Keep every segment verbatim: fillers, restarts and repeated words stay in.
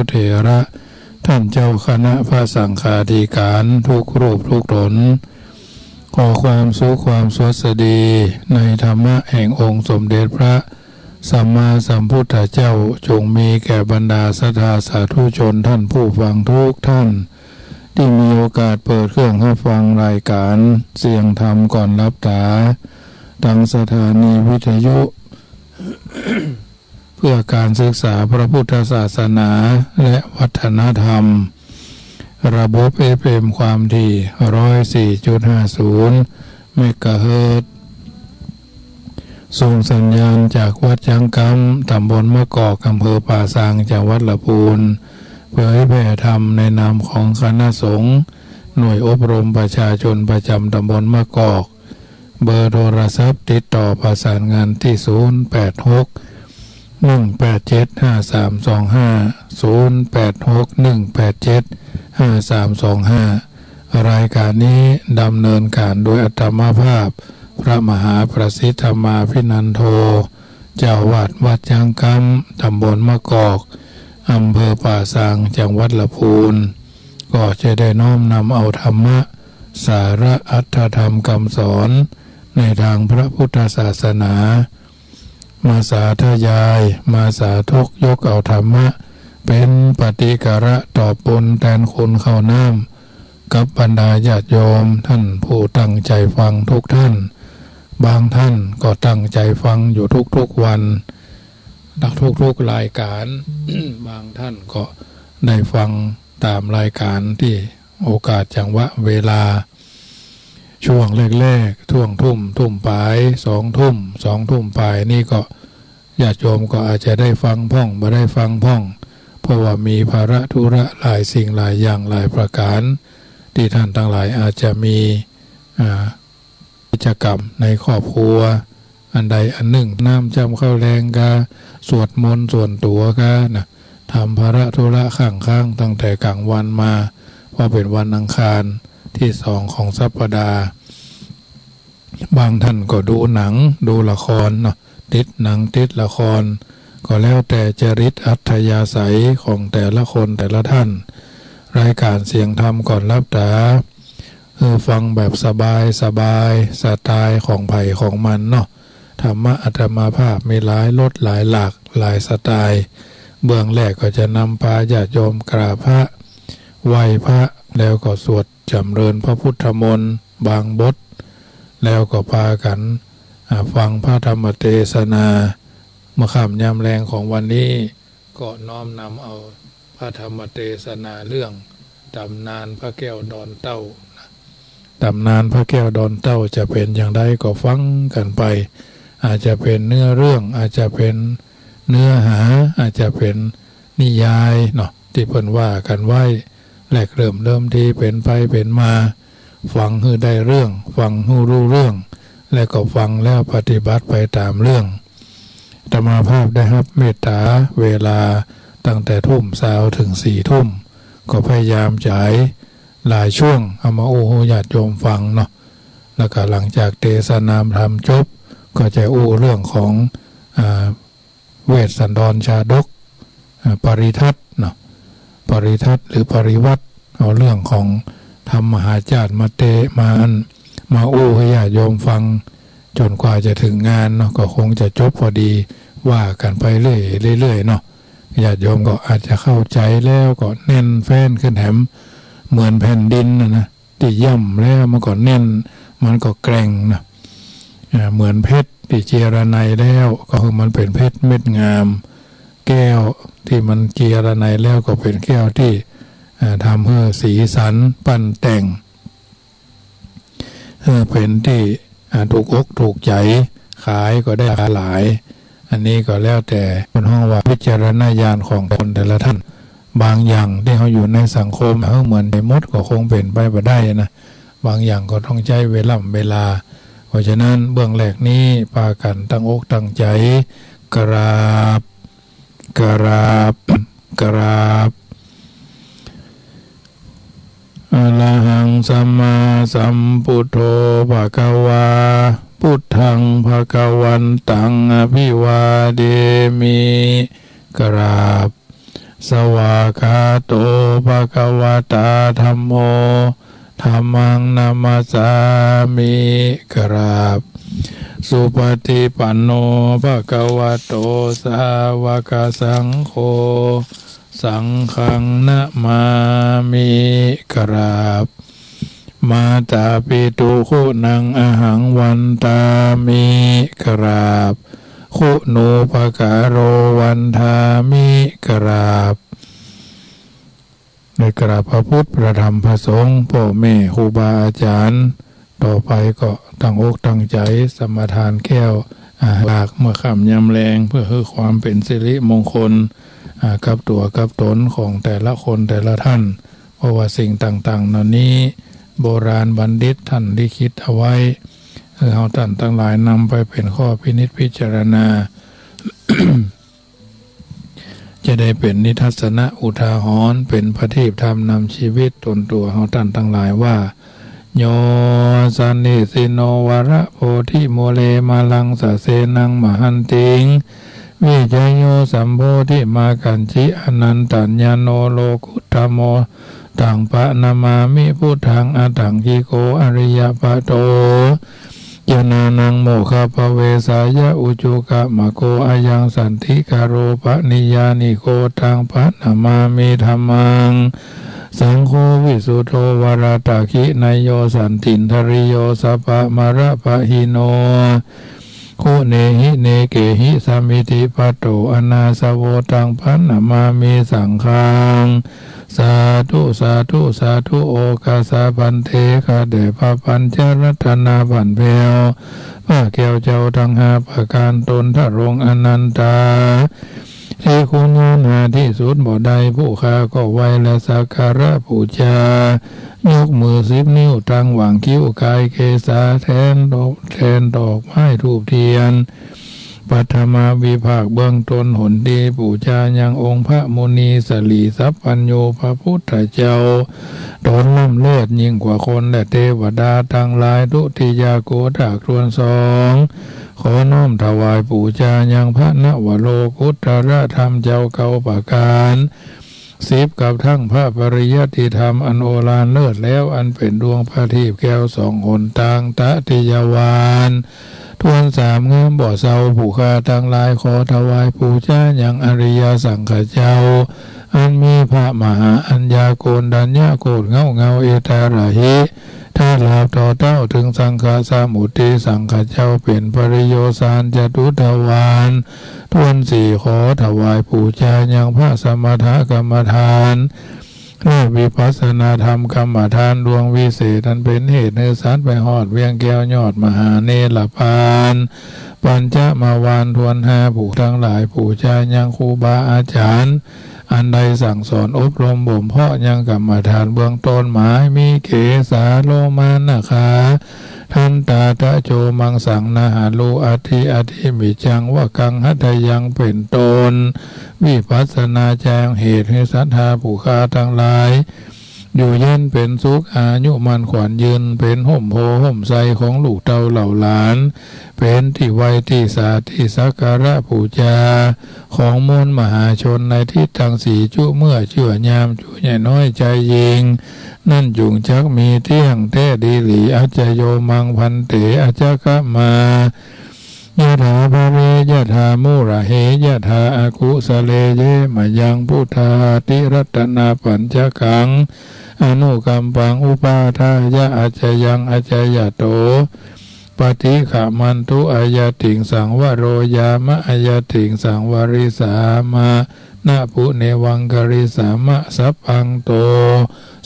เถระ ท่านเจ้าคณะพระสังฆาธิการทุกรูปทุกต๋น ขอความสุขความสวัสดีในธรรมะแห่งองค์สมเด็จพระสัมมาสัมพุทธเจ้า จงมีแก่บรรดาศรัทธาสาธุชนท่านผู้ฟังทุกท่าน ตี้มีโอกาสเปิดเครื่องฮับฟังรายก๋านเสียงธรรมก่อนหลับต๋า ตางสถานีวิทยุ เพื่อก๋านศึกษาพระพุทธศาสนาและวัฒนธรรม ระบบ เอฟเอ็ม ความถี่ ร้อยสี่จุดห้าศูนย์ เมกะเฮิรตซ์ ส่งสัญญาณจากวัดจ๊างกำ ต๋ำบลมะกอก อำเภอป่าซาง จังหวัดละปูน เผยแผ่ธรรมในนามของคณะสงฆ์ หน่วยอบรมประชาชนประจำต๋ำบลมะกอก เบอร์โทรศัพท์ติดต่อประสานงานตี้ ศูนย์แปดหก หนึ่งแปดเจ็ด ห้าสามสองห้า ศูนย์แปดหก หนึ่งแปดเจ็ด ห้าสามสองห้า รายก๋านนี้ดำเนินก๋านโดยอาตมาภาพ พระมหาประสิทธิ์ธรรมาภินันโท เจ้าอาวาสวัดจ๊างกำ ต๋ำบลมะกอก อำเภอป่าซาง จังหวัดละปูน ก็จะได้น้อมนำเอาธรรมะ สาระอัตถธรรมกำสอนในตางพระพุทธศาสนา มาสาธยาย มาสาธกยกเอาธรรมะ เป๋นปฏิการะตอบบุญแตนคุณข้าวน้ำ กับบรรดาญาติโยมท่านผู้ตั้งใจ๋ฟังทุกท่าน บางท่านก็ตั้งใจ๋ฟังอยู่ทุกๆ วัน ทุกๆ รายก๋าน บางท่านก็ได้ฟังต๋ามรายก๋านตี้โอกาสจังหวะเวลา ช่วงแรกๆ ช่วงทุ่ม ทุ่มป๋าย สองทุ่ม สองทุ่มป๋ายนี่ก็ ญาติโยมก็อาจจะได้ฟังพ่อง บ่ได้ฟังพ่อง เพราะว่ามีภาระธุระหลายสิ่งหลายอย่างหลายประก๋าน ตี้ท่านตังหลายอาจจะมี อ่า กิจกรรมในครอบครัว อันใดอันนึ่ง น้ำจ้ำข้าวแลงกา สวดมนต์ส่วนตั๋วกานะ ทำภาระธุระข้างๆ ตั้งแต่ก๋างวันมา เพราะเป๋นวันอังคารตี้สองของสัปดาห์ บางท่านก็ดูหนัง ดูละครเนาะ ติดหนังติดละคร ก็แล้วแต่จริตอัธยาศัยของแต่ละคนแต่ละท่าน รายก๋านเสียงธรรมก่อนหลับต๋า คือฟังแบบสบายๆ สไตล์ของใผของมันเนาะ ธรรมะอาตมาภาพมีหลายรสหลายหลากหลายสไตล์ เบื้องแรกก็จะนำปาญาติโยมกราบพระ ไหว้พระ แล้วก็สวดจ๋ำเริญพระพุทธมนต์บางบท แล้วก็ปากั๋น อ่า ฟังพระธรรมเตสนา เมื่อค่ำยามแลงของวันนี้ ก็น้อมนำเอาพระธรรมเตสนาเรื่องต๋ำนานพระแก้วดอนเต้านะ ต๋ำนานพระแก้วดอนเต้าจะเป๋นอย่างใดก็ฟังกั๋นไป อาจจะเป๋นเนื้อเรื่อง อาจจะเป๋นเนื้อหา อาจจะเป๋นนิยายเนาะ ตี้เปิ้นว่ากั๋นไว้ แรกเริ่มเดิมทีเป๋นไปเป๋นมา ฟังหื้อได้เรื่อง ฟังหื้อฮู้เรื่อง และก็ฟังแล้วปฏิบัติไปต๋ามเรื่อง อาตมาภาพได้ฮับเมตต๋าเวลาตั้งแต่ทุ่มซาวเถิงสี่ทุ่ม ก็พยายามจ๋ายหลายช่วงเอามาอู้หื้อญาติโยมฟังเนาะ แล้วก็หลังจากเตสนาธรรมจบ ก็จะอู้เรื่องของ อ่า เวสสันดรชาดก อ่า ปริทัศน์เนาะ ปริทัศน์หรือปริวัติ เอาเรื่องของธรรมมหาจาตุมาเต มาอัน มาอู้หื้อญาติโยมฟัง จ๋นกว่าจะเถิงงานเนาะ ก็คงจะจบพอดี ว่ากั๋นไปเรื่อยๆ เนาะ ญาติโยมก็อาจจะเข้าใจ๋แล้วก็แน่นแฟ้นขึ้นแถม เหมือนแผ่นดินน่ะนะ ตี้ย่ำแล้วมันก็แน่น มันก็แกร่งนะ อ่า เหมือนเพชรตี้เจียรไนยแล้ว ก็คือมันเป๋นเพชรเม็ดงาม แก้วตี้มันเจียรไนยแล้วก็เป๋นแก้วตี้ อ่า ทำหื้อสีสันปั้นแต่ง เออ เป๋นตี้ อ่า ถูกอกถูกใจ๋ ขายก็ได้ราคาหลาย อันนี้ก็แล้วแต่เปิ้นฮ้องว่าวิจารณญาณของคนแต่ละท่าน บางอย่างตี้เฮาอยู่ในสังคม เฮาเหมือนใจ๋หมดก็คงเป๋นไปบ่ได้นะ บางอย่างก็ต้องใจ๊เวล่ำเวลา เพราะฉะนั้นเบื้องแรกนี้ปากั๋นตั้งอกตั้งใจ๋ กราบ กราบ กราบ อะระหังสัมมาสัมพุทโธ ภะคะวา พุทธัง ภะคะวันตัง อะภิวาเทมิ กราบ สวากขาโต ภะคะวะตา ธัมโม ธัมมัง นะมัสสามิ กราบ สุปฏิปันโน ภะคะวะโต สาวกสังโฆ สังฆัง นะมามิ กราบ มาตาปิตุ คุณัง อะหัง วันทามิ กราบ คุณูปการโร วันทามิ กราบ ได้กราบพระพุทธ พระธรรม พระสงฆ์ ป้อแม่ ครูบาอาจ๋ารย์ ต่อไปก็ตั้งอกตั้งใจ๋สมาทานแก้ว อาหารหลากเมื่อค่ำยามแลง เปื้อหื้อความเป๋นสิริมงคล อ่า กับตั๋วกับต๋นของแต่ละคนแต่ละท่าน เพราะว่าสิ่งต่างๆ เหล่านี้ โบราณบัณฑิตท่านลิขิตเอาไว้ หื้อเฮาท่านตังหลายนำไปเป๋นข้อพินิจพิจารณา จะได้เป๋นนิทัศนะอุทาหรณ์ เป๋นประทีปธรรมนำชีวิตต๋นตั๋วเฮาท่านตังหลายว่า โย สันนิสินโน วรโพธิมูเล มะรังสะเสนัง มหันติง วิชโย สัมโพธิมากัจฉิ อนันตัญญาโณ โลกุตตโม ตังปะนะมามิ พุทธัง อถังคิโก อริยปะโต จนานัง โมคคัพพะเวสายะ อุจุกะมะโก อะยังสันติกะโร ปะนิยานิโก ตังปะนะมามิ ธัมมัง สังโฆ วิสุทโธ วรตะขินะโย สันตินทะริโย สัพพะมะระปะหิโน คุเนหิเนเกหิ สะมิทธิปัตโต อะนาสโว ตังปะนะมามิ สังฆัง สาธุ สาธุ สาธุ โอกัสสะ ภันเต ข้าแต่พระปัญจรัตนา บ้านแผ้ว พระแก้วเจ้าตังห้าประก๋าน ต๋นทรงอนันตา ตี้คุณหาที่สุดบ่ได้ ผู้ข้าก็ไหว้และสักการะปู๋จา ยกมือสิบนิ้ว ตั้งหว่างคิ้ว กายเกศา แทนดอก แทนดอกไม้ธูปเทียน ปัทมวิภาคเบื้องต้น หนตี้ปู๋จายังองค์พระมุนีสรีสัพพัญญูพระพุทธเจ้า ต๋นล้ำเลิศยิ่งกว่าคนและเตวดาตังหลาย ทุติยโกฏากถ้วนสอง ขอน้อมถวายปู๋จายังพระนวโลกุตตรธรรมเจ้าเก้าประก๋าน สิบกับทั้งพระปริยัติธรรมอันโอฬารเลิศแล้ว อันเป๋นดวงประทีปแก้วส่องหนตาง ตติยวาน ถ้วนสาม งามบ่เศร้า ผู้ข้าตังหลายขอถวายปู๋จายังอริยสังฆเจ้า อันมีพระมหาอัญญาโกณฑัญญโคตร เง้าเงา เอตาระหิ ถ้าลาบต่อเต้าเถิงสังฆสมุติ สังฆเจ้าเป๋นปริโยสารจตุตวาน ถ้วนสี่ ขอถวายปู๋จายังพระสมถกรรมฐาน และวิปัสสนาธรรมกรรมฐานดวงวิเศษ อันเป๋นเหตุหื้อสัตว์ไปฮอดเวียงแก้วยอดมหาเนรปาน ปัญจมวานถ้วนห้า ผู้ตังหลายปู๋จายังครูบาอาจ๋ารย์ อันได้สั่งสอนอบรมบ่มเพาะยังกรรมฐานเบื้องต้นหมายมี เกสา โลมา นาคา ทันตา ตะโจ มังสัง นะหารู อัตถิ อัตถิ มิจจัง วะกัง หัตถยัง เป๋นต้น วิปัสสนาแจ้งเหตุหื้อศรัทธาผู้ข้าตังหลาย อยู่เย็นเป๋นสุข อายุมั่นขวัญยืน เป๋นฮ่มโพธิ์ฮ่มไทรของลูกเต้าเหล่าหลาน เป๋นตี้ไหว้ตี้สาตี้สักการะปู๋จา ของมวลมหาชนในทิศตังสี่ จุเมื่อจั่วยาม จุใหญ่น้อยใจ๋ยิ่ง นั้นจุ่งจักมีเตี้ยงแต๊ดีหลี อัจจโย มัง ภันเต อัจจคมา ยะถา ภะเร ยะถา มูหะเห ยะถา อะกุสะเล เย มะยัง พุทธาติรัตนาปัญจกัง อะนุกัมปัง อุปาทายะ อัจจยัง อัจจยะโต ปะฏิฆะมันตุ อะยะติง สังวะโร ยามะ อะยะติง สังวะริสามะ นะปุเนวัง กะริสามะ สัพพัง โต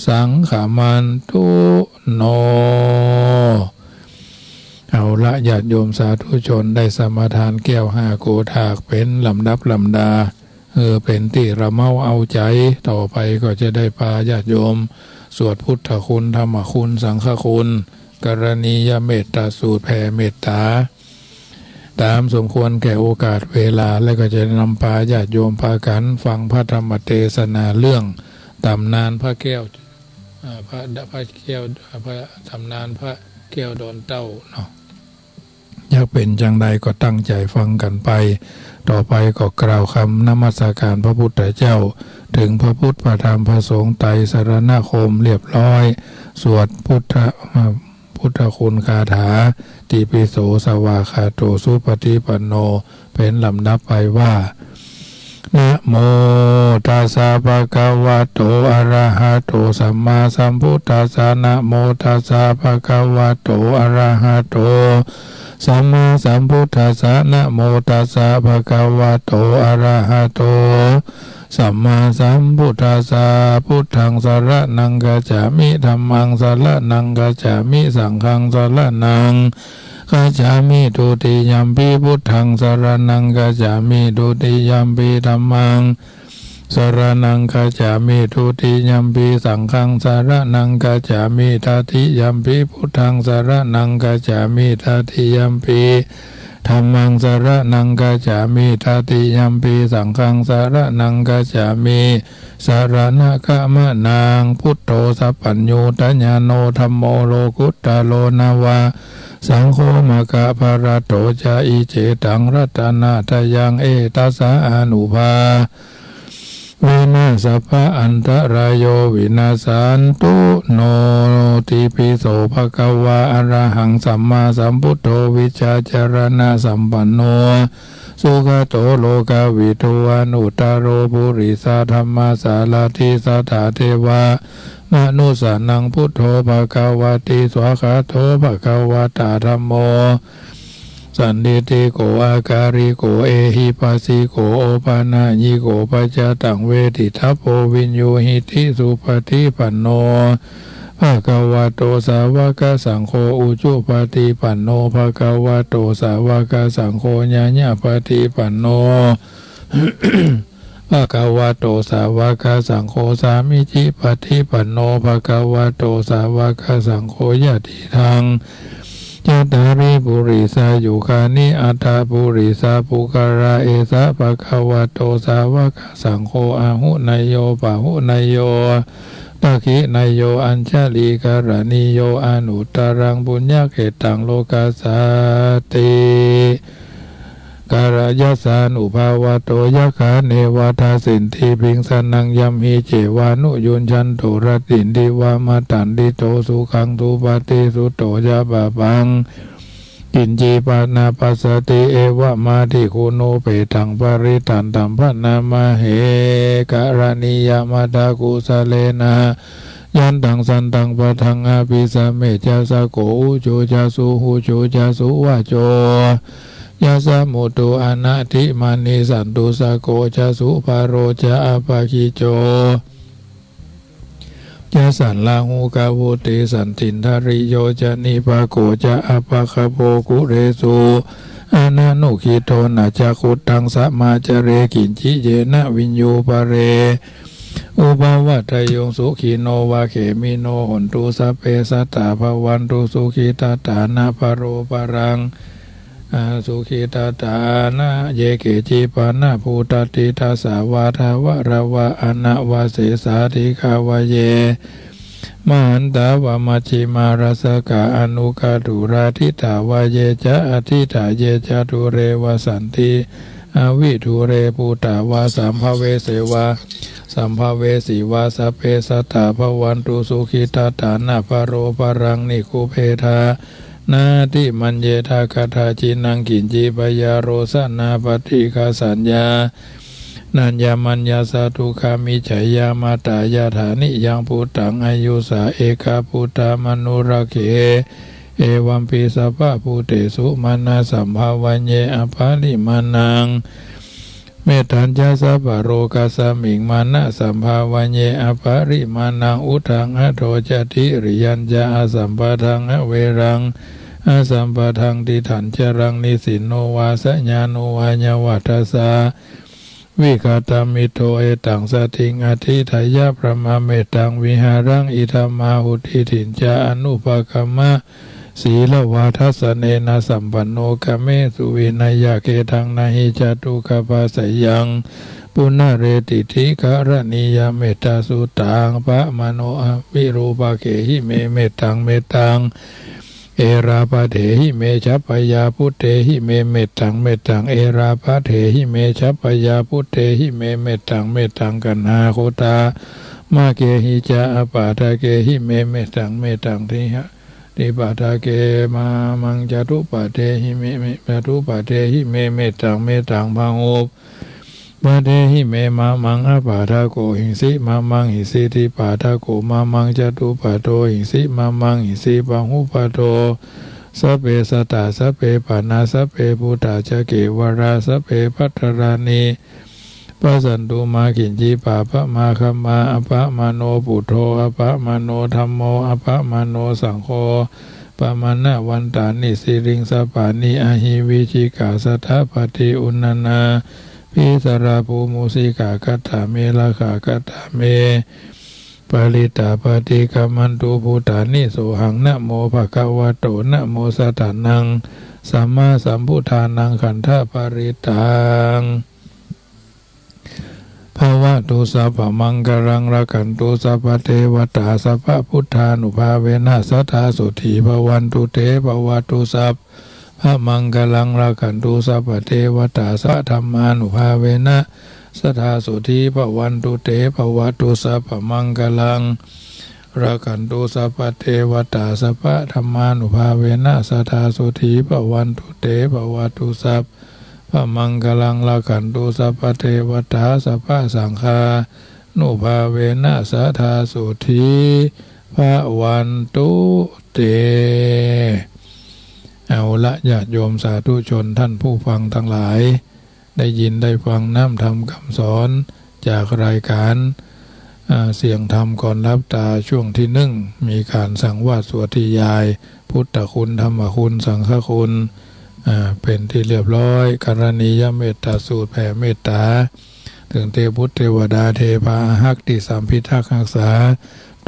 สังฆะมันตุ โน เอาละ ญาติโยมสาธุชนได้สมาทานแก้วห้าโกฏากเป๋นลำดับลำดา เออ เป๋นตี้ระเมาเอาใจ๋ ต่อไปก็จะได้ปาญาติโยมสวดพุทธคุณ ธรรมคุณ สังฆคุณ กรณียเมตตาสูตรแผ่เมตตา ต๋ามสมควรแก่โอกาสเวลา แล้วก็จะนำปาญาติโยมปากั๋นฟังพระธรรมเตสนาเรื่องต๋ำนานพระแก้ว อ่า พระ พระแก้ว อ่า พระต๋ำนานพระแก้วดอนเต้าเนาะ จักเป๋นจังใดก็ตั้งใจ๋ฟังกั๋นไป ต่อไปก็กล่าวกำนมัสก๋านพระพุทธเจ้า เถิงพระพุทธพระธรรมพระสงฆ์ไตรสรณคมเรียบร้อย สวดพุทธ พุทธคุณคาถา ติปิโสสวากขาโต สุปฏิปันโน เป๋นลำดับไปว่า นะโมตัสสะภะคะวะโต อะระหะโต สัมมาสัมพุทธัสสะ นะโมตัสสะภะคะวะโต อะระหะโต สัมมาสัมพุทธัสสะ นะโมตัสสะภะคะวะโต อะระหะโต สัมมาสัมพุทธัสสะ พุทธังสรณังคัจฉามิ ธัมมังสรณังคัจฉามิ สังฆังสรณังคัจฉามิ ทุติยัมปิพุทธังสรณังคัจฉามิ ทุติยัมปิธัมมังสรณังคัจฉามิ ทุติยัมปิสังฆังสรณังคัจฉามิ ตติยัมปิพุทธังสรณังคัจฉามิ ตติยัมปิธัมมังสรณังคัจฉามิ ตติยัมปิสังฆังสรณังคัจฉามิ สรณะกะมะนัง พุทโธสัพพัญญูตะญาโณ ธัมโมโลกุตตะโร นะวะ สังโฆมะคะภะระโตจะ อิเจตังรัตนะตะยัง เอตัสสะอานุภาเวนะ สัพพะอันตะราโย วินาสสันตุ โน ติปิโสภะคะวา อะระหังสัมมาสัมพุทโธ วิชชาจารณะสัมปันโน สุขะโตโลกะวิทู อนุตตะโร ปุริสะธัมมะสารัฐิ สัตถาเทวะมะนุสสานัง พุทโธภะคะวะติ สวากขาโตภะคะวะตา ธัมโม สันทิฏฐิโก อะกาลิโก เอหิปัสสิโก โอปะนะญิโก ปัจจะตังเวทิตัพโพ วินยูหิติ สุปะฏิปันโน ภะคะวะโต สาวะกะสังโฆ อุจุปะฏิปันโน ภะคะวะโต สาวะกะสังโฆ ญาญะปะฏิปันโน ภะคะวะโต สาวะกะสังโฆ สามิจิปะฏิปันโน ภะคะวะโต สาวะกะสังโฆ ยะติทัง จัตตาริ ปุริสายุคานิ อัตถะ ปุริสาปุคคารา เอสะ ภะคะวะโต สาวะกะสังโฆ อาหุเนยโย ปะหุเนยโย ทักขิเนยโย อัญชะลีกะระณีโย อนุตตะรัง ปุญญะเขตตัง โลกัสสาติ กะระยัสสานุภาวะโต ยักขาเนวะทัสสินติ พิงสะนัง ยัมหิ เจวานุยุญชันตุ รัตตินติวะ มัตตันติโต สุขังสุปะฏิสุตโต จะปะปัง กิญจิปะนะปัสสะติ เอวะมาทิคขุโน เปตัง ปะริตตันตัม พะนะมะเห กะระณียะมะทะกุสะเลนะ ยันตัง สันตัง ปะทัง อะภิสะเมจะ สะโก อุจุจะ สุหุจุจะ สุวะโจ ยัสสะ มุตุ อะนะทิมานิ สันตุ สะโกจะ สุภะโรจะ อะปะกิจโจ จะ สัลลาหูกะวุติ สันตินทะริโยจะ นิปะโกจะ อะปะคะโป กุเรสุ อะนะนุกิทโธ นะจะ คุตตัง สะมาจะเร กิญจิ เยนะ วิญญู ปะเร อุปะวัตตะยุง สุขิโน วะ เขมิโน โหนตุ สัพเพ สัตตา ภะวันตุ สุขิทัตตา นะ พะโล ปะรัง อา สุขิทัตตา นะ เย เกจิ ปะนะ ภูตะติ ทะสสะ วาทะ วะระวะ อะนะวะเสสา ทิกขะวะ เย มหันตา วะ มัชฌิมา รัสสะกา อะนุกะตุรา ดิฏฐาวา เย จะ อะดิฏฐา เย จะ ดูเร วะสันติ อะวิดูเร ปูตาวา สัมภะเวเสวา สัมภะเวสีวา สัพเพ สัตตา ภะวันตุ สุขิทัตตา นะ พะโล ปะรัง นิกขุปเพทา นาติมัญเญทะ กัตถะจินัง กิญจิ พะยาโรสะนา ปะฏิกะสัญญา นัญญะมัญญะสะ ทุกขะ มิจฉะยา มาตา ยะถา นิยัง ปูตัง อายุสา เอกะ ปูตะ มะนุรักเข เอวัมปิ สัพพะ ภูเตสุ มานะ สัมภาวัญเญ อะปะริมาณัง เมตตัญจะ สัพพะโลกัสสะมิง มานะ สัมภาวัญเญ อะปะริมาณัง อุทธัง อะโธจะ ติริยัญจะ อะสัมปะทัง อะเวรัง อะสัมปะทัง ติฏฐัญจะรัง นิสสินโน วาสะยานุ วายะวัฏฏัสสะ วิกะตะมิตโธ เอตัง สะติง อะธิฏฐะยะ พะมะเมตัง วิหารัง อิทัมมาหุ ดิฏฐิญจะ อะนุปะกัมมะ สีละวาทัสสะเนนะ สัมปันโน กะเมสุ วินัยยะ เกทัง นะหิ จะ ตุกขะปะสะยัง ปุนะเรติ ติกะระณียะ เมตตาสุตัง ปะมะโน อะวิรูปะเขหิเม เมตตัง เมตตัง เอราปะเถหิเม ฉัพพยาปุตเตหิเม เมตตัง เมตตัง เอราปะเถหิเม ฉัพพยาปุตเตหิเม เมตตัง เมตตัง กัณหาโคตา มะเกหิจะ อปาทะเกหิเม เมตตัง เมตตัง ทิหะ ทิปาทะเก มะมัง จตุปะเทหิเม เม จตุปะเทหิเม เมตตัง เมตตัง พะหุปปะเทหิเม มะมัง อปาทะโกหิงสิ มะมัง หิงสิ ทิปาทะโก มะมัง จตุปะโทหิงสิ มะมัง หิงสิ พะหุปปะโท สัพเพสัตตา สัพเพปานา สัพเพภูตา จะเกวะรา สัพเพภัตตารานิ ปัสสันตุ มากิญจิ ปาปะมา ขัมมา อะปะมาโณ ปุทโธ อะปะมาโณ ธัมโม อะปะมาโณ สังโฆ ปะมาณะวันตานิ สิริงสะปานิ อะหิ วิจิกา สะทะปะติ อุณณา ภิสารา ภู มูสิกา คัตถาเม ละขะ คัตถาเม ปะริตตา ปะติกะมันตุ ภูตานิ โสหัง นะโม ภะคะวะโต นะโม สัตตานัง สัมมาสัมพุทธานัง ขันธะปะริตตัง ภะวะตุ สัพพะมังคะลัง รักขันตุ สัพพะเตวะตา สัพพะพุทธานุภาเวนะ สะทา โสฏฐี ภะวันตุ เต ภะวะตุ สัพพะมังคะลัง รักขันตุ สัพพะเตวะตา สัพพะธัมมานุภาเวนะ สะทา โสฏฐี ภะวันตุ เต ภะวะตุ สัพพะมังคะลัง รักขันตุ สัพพะเตวะตา สัพพะธัมมานุภาเวนะ สะทา โสฏฐี ภะวันตุ เต ภะวะตุ สัพพะมังคะลัง รักขันตุ สัพพะเตวะตา สัพพะสังฆานุภาเวนะ สะทา โสฏฐี ภะวันตุ เต เอาละ ญาติโยมสาธุชนท่านผู้ฟังทั้งหลาย ได้ยินได้ฟังน้ำธรรมคำสอนจากรายการ อ่า เสียงธรรมก่อนหลับตาช่วงที่หนึ่ง มีการสังวาสสวดนิยาย พุทธคุณ ธรรมคุณ สังฆคุณ อ่า เป็นที่เรียบร้อย กรณียเมตตาสูตร แผ่เมตตา เถิงเตวบุตรเตวดาเทพาอาฮักษ์ตี้สามพิทักษ์ฮักษา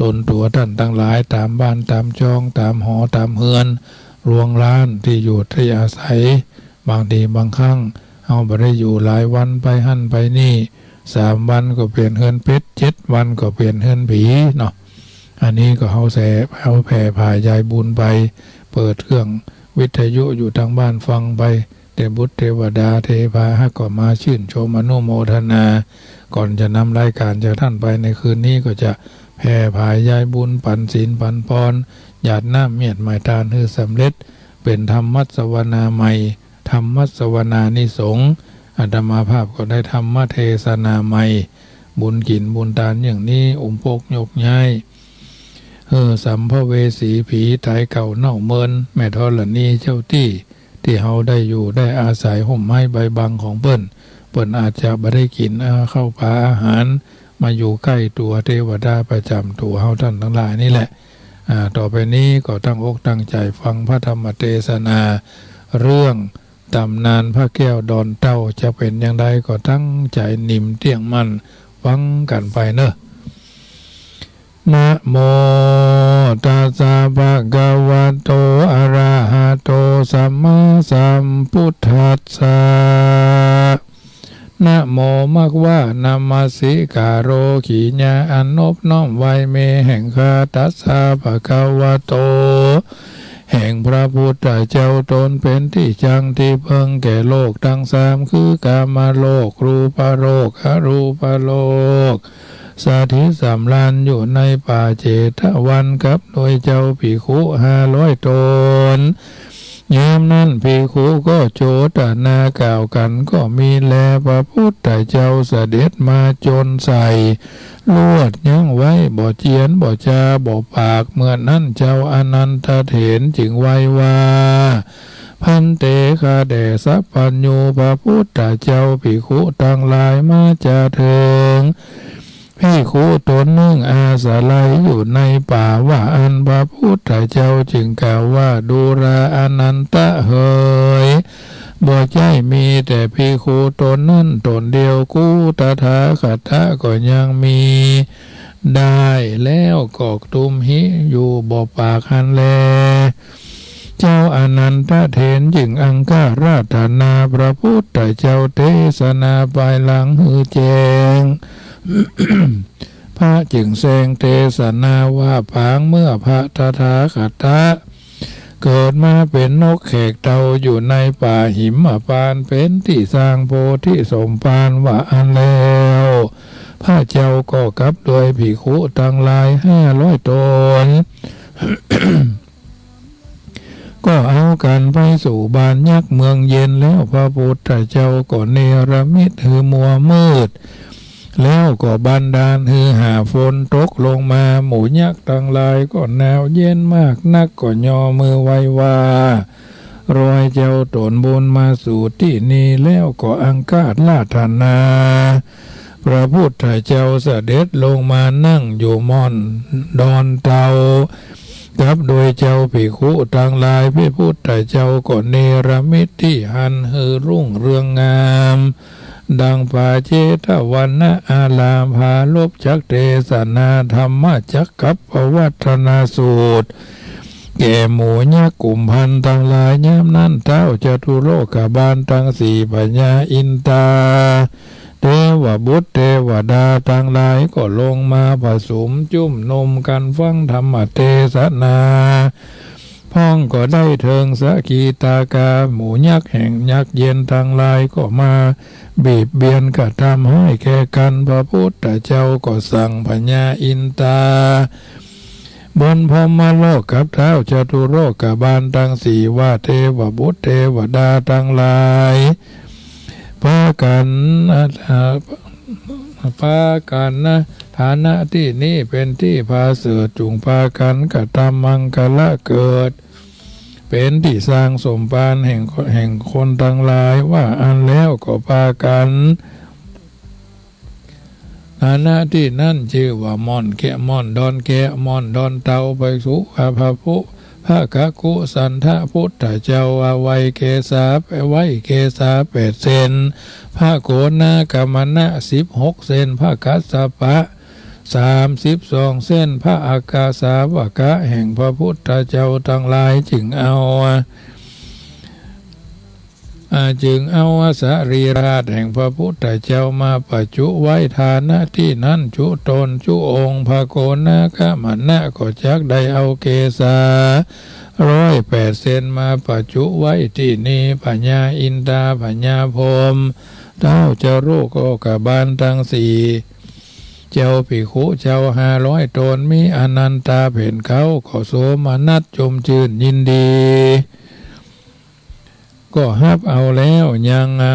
ตนตั๋วต้านตังหลาย ต๋ามบ้านต๋ามจอง ต๋ามหอต๋ามเฮือน โรงร้านตี้อยู่ตี้อาศัย บางทีบางครั้ง เฮาบ่ได้อยู่หลายวัน ไปหั้นไปนี่ สามวันก็เป๋นเฮือนเปรต เจ็ดวันก็เป๋นเฮือนผีเนาะ อันนี้ก็เฮาแส่ เฮาแผ่ผายายบุญไป เปิดเครื่องวิทยุอยู่ตางบ้านฟังไป เตวบุตรเตวดาเทพาฮักษ์ก็มาชื่นชมอนุโมทนา ก่อนจะนำรายการจากต้านไปในคืนนี้ก็จะแผ่ผายายบุญ ปั๋นศีลปั๋นปอน หยาดน้ำเมียดหมายตานหื้อสำเร็จ เป๋นธรรมสวนาใหม่ ธรรมสวนานิสงส์ อาตมาภาพก็ได้ธรรมเทศนาใหม่ บุญกิ๋นบุญตานอย่างนี้ อุ้มปกยกย้าย เออ สัมภเวสีผีต๋ายเก่าเน่าเมิน แม่ธรณีเจ้าตี้ ตี้เฮาได้อยู่ได้อาศัยฮ่มไม้ใบบังของเปิ้น เปิ้นอาจจะบ่ได้กิ๋นอา ข้าวป๋าอาหาร มาอยู่ใก้ตั๋วเตวดาประจ๋ำตั๋วเฮาต้านตังหลายนี่แหละ อ่า ต่อไปนี้ก็ตั้งอกตั้งใจ๋ฟังพระธรรมเตสนา เรื่องต๋ำนานพระแก้วดอนเต้า จะเป๋นอย่างใดก็ตั้งใจ๋นิ่มเตี้ยงมั่นฟังกั๋นไปเน่อ นะโมตัสสะ ภะคะวะโต อะระหะโต สัมมาสัมพุทธัสสะ นะโม มักว่า นมัสสิการโร กิริยาอันนบน้อมไหว้เม แห่งข้า ตัสสะ ภะคะวะโต แห่งพระพุทธเจ้า ตนเป๋นตี้จั้งตี้เปิงแก่โลกตังสาม คือ กามโลก รูปโลก อรูปโลก สถิตสำราญอยู่ในป่าเจตวัน กับด้วยเจ้าภิกขุห้าร้อยต๋น ยามนั้นภิกขุก็โจตนากล่าวกั๋นก็มีแล พระพุทธเจ้าเสด็จมาจ๋นใส่ ลวดยั้งไว้ บ่เจียรบ่จาบ่ปาก เมื่อนั้นเจ้าอานันทเถรจึงไหว้ว่า ภันเต ข้าแต่สัพพัญญู พระพุทธเจ้า ภิกขุตังหลายมาจาเถิง ภิกขุต๋นนึ่งอาศัยอยู่ในป่าว่าอั้น พระพุทธเจ้าจึงกล่าวว่า ดูราอานันทะเหย บ่ใจ้มีแต่ภิกขุต๋นนั้นต๋นเดียวกู้ ตถาคตะก็ยังมีได้ แล้วก็กระทุ้มหิ้วอยู่บ่ปากหั้นแล เจ้าอานันทเถรจึงอังคาราธนาพระพุทธเจ้า เตสนาภายหลังหื้อแจ้ง พระจึงแสดงเตสนาว่า ปางเมื่อพระตถาคตะ เกิดมาเป๋นนกแขกเต่าอยู่ในป่าหิมพานต์ เป๋นตี้สร้างโพธิสมภารว่าอั้นแล้ว พระเจ้าก็กับด้วยภิกขุตังหลายห้าร้อยต๋น ก็เอากั๋นไปสู่บ้านยักษ์เมืองเย็นแล้ว พระพุทธเจ้าก็เนรมิตหื้อมัวมืด แล้วก็บันดาลหื้อหาฝนตกลงมา หมู่ยักษ์ตังหลายก็หนาวเย็นมากนัก ก็ย่อมือไหว้ว่า รอยเจ้าต๋นบุญมาสู่ตี้นี้ แล้วก็อังคาสราธนา พระพุทธเจ้าเสด็จลงมานั่งอยู่ม่อนดอนเต่า กับด้วยเจ้าภิกขุตังหลาย พระพุทธเจ้าก็เนรมิตตี้หั้นหื้อรุ่งเรืองงาม ดังป่าเจตวันนะอาราม ปรารภจักเตสนา ธรรมจักกัปปวัตตนสูตร แก่หมู่ยักษ์กุมภัณฑ์ตังหลาย ยามนั้นท้าวจตุโลกบาลตังสี่ พญาอินทา เทวบุตรเทวดาตังหลายก็ลงมาผะสุมจุมนุมกั๋นฟังธรรมเตสนา พร้อมก็ได้เถิงสกิทาคา หมู่ยักษ์แห่งยักษ์เย็นตังหลายก็มาเบียดเบียนกระทำฮ้ายแก่กั๋น พระพุทธเจ้าก็สั่งพญาอินทา บนพรหมโลกกับท้าวจตุโลกบาลตังสี่ว่า เทวบุตรเทวดาตังหลาย พากั๋น พากั๋น ณ ฐานะตี้นี้เป๋นตี้ผาเสริฐ จุ่งพากั๋นกระทำมังคละเกิด เป๋นตี้สร้างสมภารแห่ง แห่งคนตังหลายว่าอั้นแล้วก็พากั๋น ฐานะตี้นั้นจื้อว่าม่อนแกะ ม่อนดอนแกะ ม่อนดอนเต่า ไปสู่พระพุ พระกกุสันทะพุทธเจ้า เอาไว้เกศา ไว้เกศาแปดเส้น พระโกณาคมณะสิบหกเส้น พระกัสสปะสามสิบสองเส้น พระอัคคสาวกะแห่งพระพุทธเจ้าตังหลายจึงเอา อ่า จึงเอาสรีระธาตุแห่งพระพุทธเจ้ามาประจุไว้ฐานะตี้นั้น จุต๋นจุองค์ พระโกณาคมณะก็จักได้เอาเกศาร้อยแปดเส้นมาประจุไว้ตี้นี้ พญาอินทา พญาพรหม ท้าวจตุโลกบาลตังสี่ เจ้าภิกขุเจ้าห้าร้อยต๋น มีอนันตาเป๋นเก๊า ก็โสมนัสจมจื้นยินดี ก็ฮับเอาแล้วยัง อ่า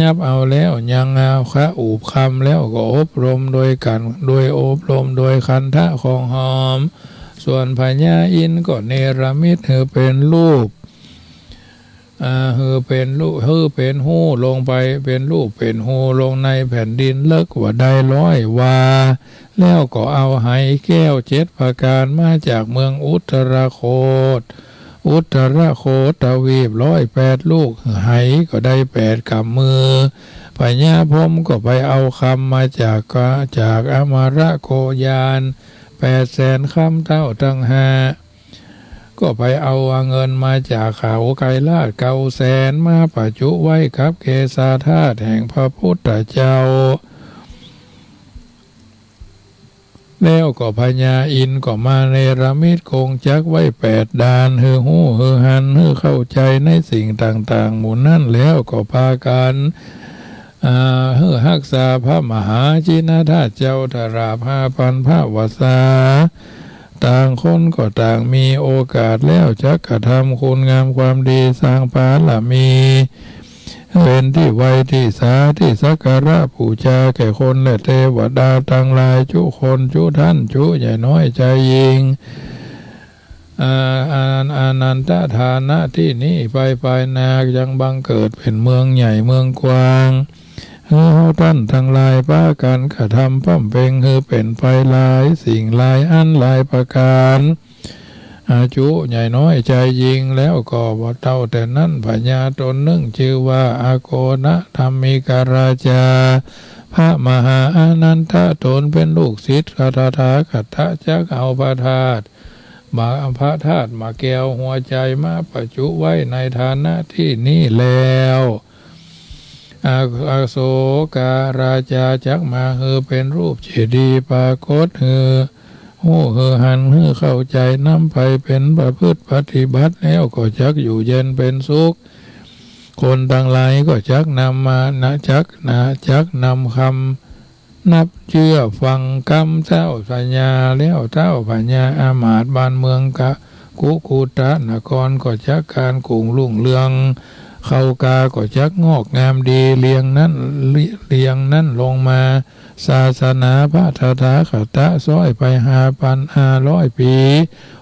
ฮับเอาแล้วยัง อ่า คาอุปคำ แล้วก็อบรมโดยกั๋น โดยอบรมโดยคันธะของหอม ส่วนพญาอินทร์ก็เนรมิตหื้อเป๋นรูป อ่า หื้อเป๋นรูป หื้อเป๋นฮูลงไป เป๋นรูปเป๋นฮูลงในแผ่นดินเลิกว่าได้ร้อยวา แล้วก็เอาไหแก้วเจ็ดประก๋านมาจากเมืองอุตรโคต อุตรโคตทวีปร้อยแปดลูก ไหก็ได้แปดก๋ำมือ พญาพรหมก็ไปเอาคำมาจาก จากอมรโคยาน แปดแสนคำเต้าตังห้า ก็ไปเอาเงินมาจากเขาไกรลาดเก้าแสน มาประจุไว้กับเกศาธาตุแห่งพระพุทธเจ้า แล้วก็พญาอินทร์ก็มาเนรมิตกงจักรไว้แปดด้าน หื้อฮู้ หื้อหัน หื้อเข้าใจ๋ในสิ่งต่างๆ หมู่นั้น แล้วก็พากั๋น อ่า หื้อฮักษาพระมหาชินธาตุเจ้าตลอดห้าปันพระวรรษา ต่างคนก็ต่างมีโอกาสแล้วจักกระทำคุณงามความดี สร้างบารมี เป๋นตี้ไหว้ตี้สา ตี้สักการะปู๋จาแก่คนและเตวดาตังหลาย จุคนจุท่าน จุใหญ่น้อยจายญิง อ่า อา อานันทฐานะตี้นี้ไป ภายหน้ายังบังเกิดเป๋นเมืองใหญ่เมืองกว้าง หื้อเฮาต้านตังหลายปากั๋นกระทำบำเพ็งหื้อเป๋นไปหลายสิ่งหลายอันหลายประก๋าน อาจุใหญ่น้อยจายญิง แล้วก็บ่เต้าแต่นั้น พญาต๋นนึ่งจื้อว่าอโคณะธรรมิกราชา พระมหาอานันทะต๋นเป๋นลูกศิษย์ตถาคตะ จักเอาพระธาตุ มา พระธาตุมะแก้วหัวใจ๋มาประจุไว้ในฐานะตี้นี้แล้ว อ อโศกราชาจักมาหื้อเป๋นรูปเจดีย์ปรากฏหื้อ ฮู้หื้อหันหื้อเข้าใจ๋ นำไปเป๋นประพฤติปฏิบัติแล้ว ก็จักอยู่เย็นเป๋นสุข คนตังหลายก็จักนำมานะ จักนะ จักนำกำ นับเจื้อฟังกำเจ้าพญา แล้วเจ้าพญาอามาตย์บ้านเมืองกะ กุกุตะนครก็จักก๋านกุ่งรุ่งเรือง เข้ากาก็จักงอกงามดี เรียงนั้น เรียงนั้นลงมา ศาสนาพระตถาคตะซ้อยไปห้าปันห้าร้อยปี๋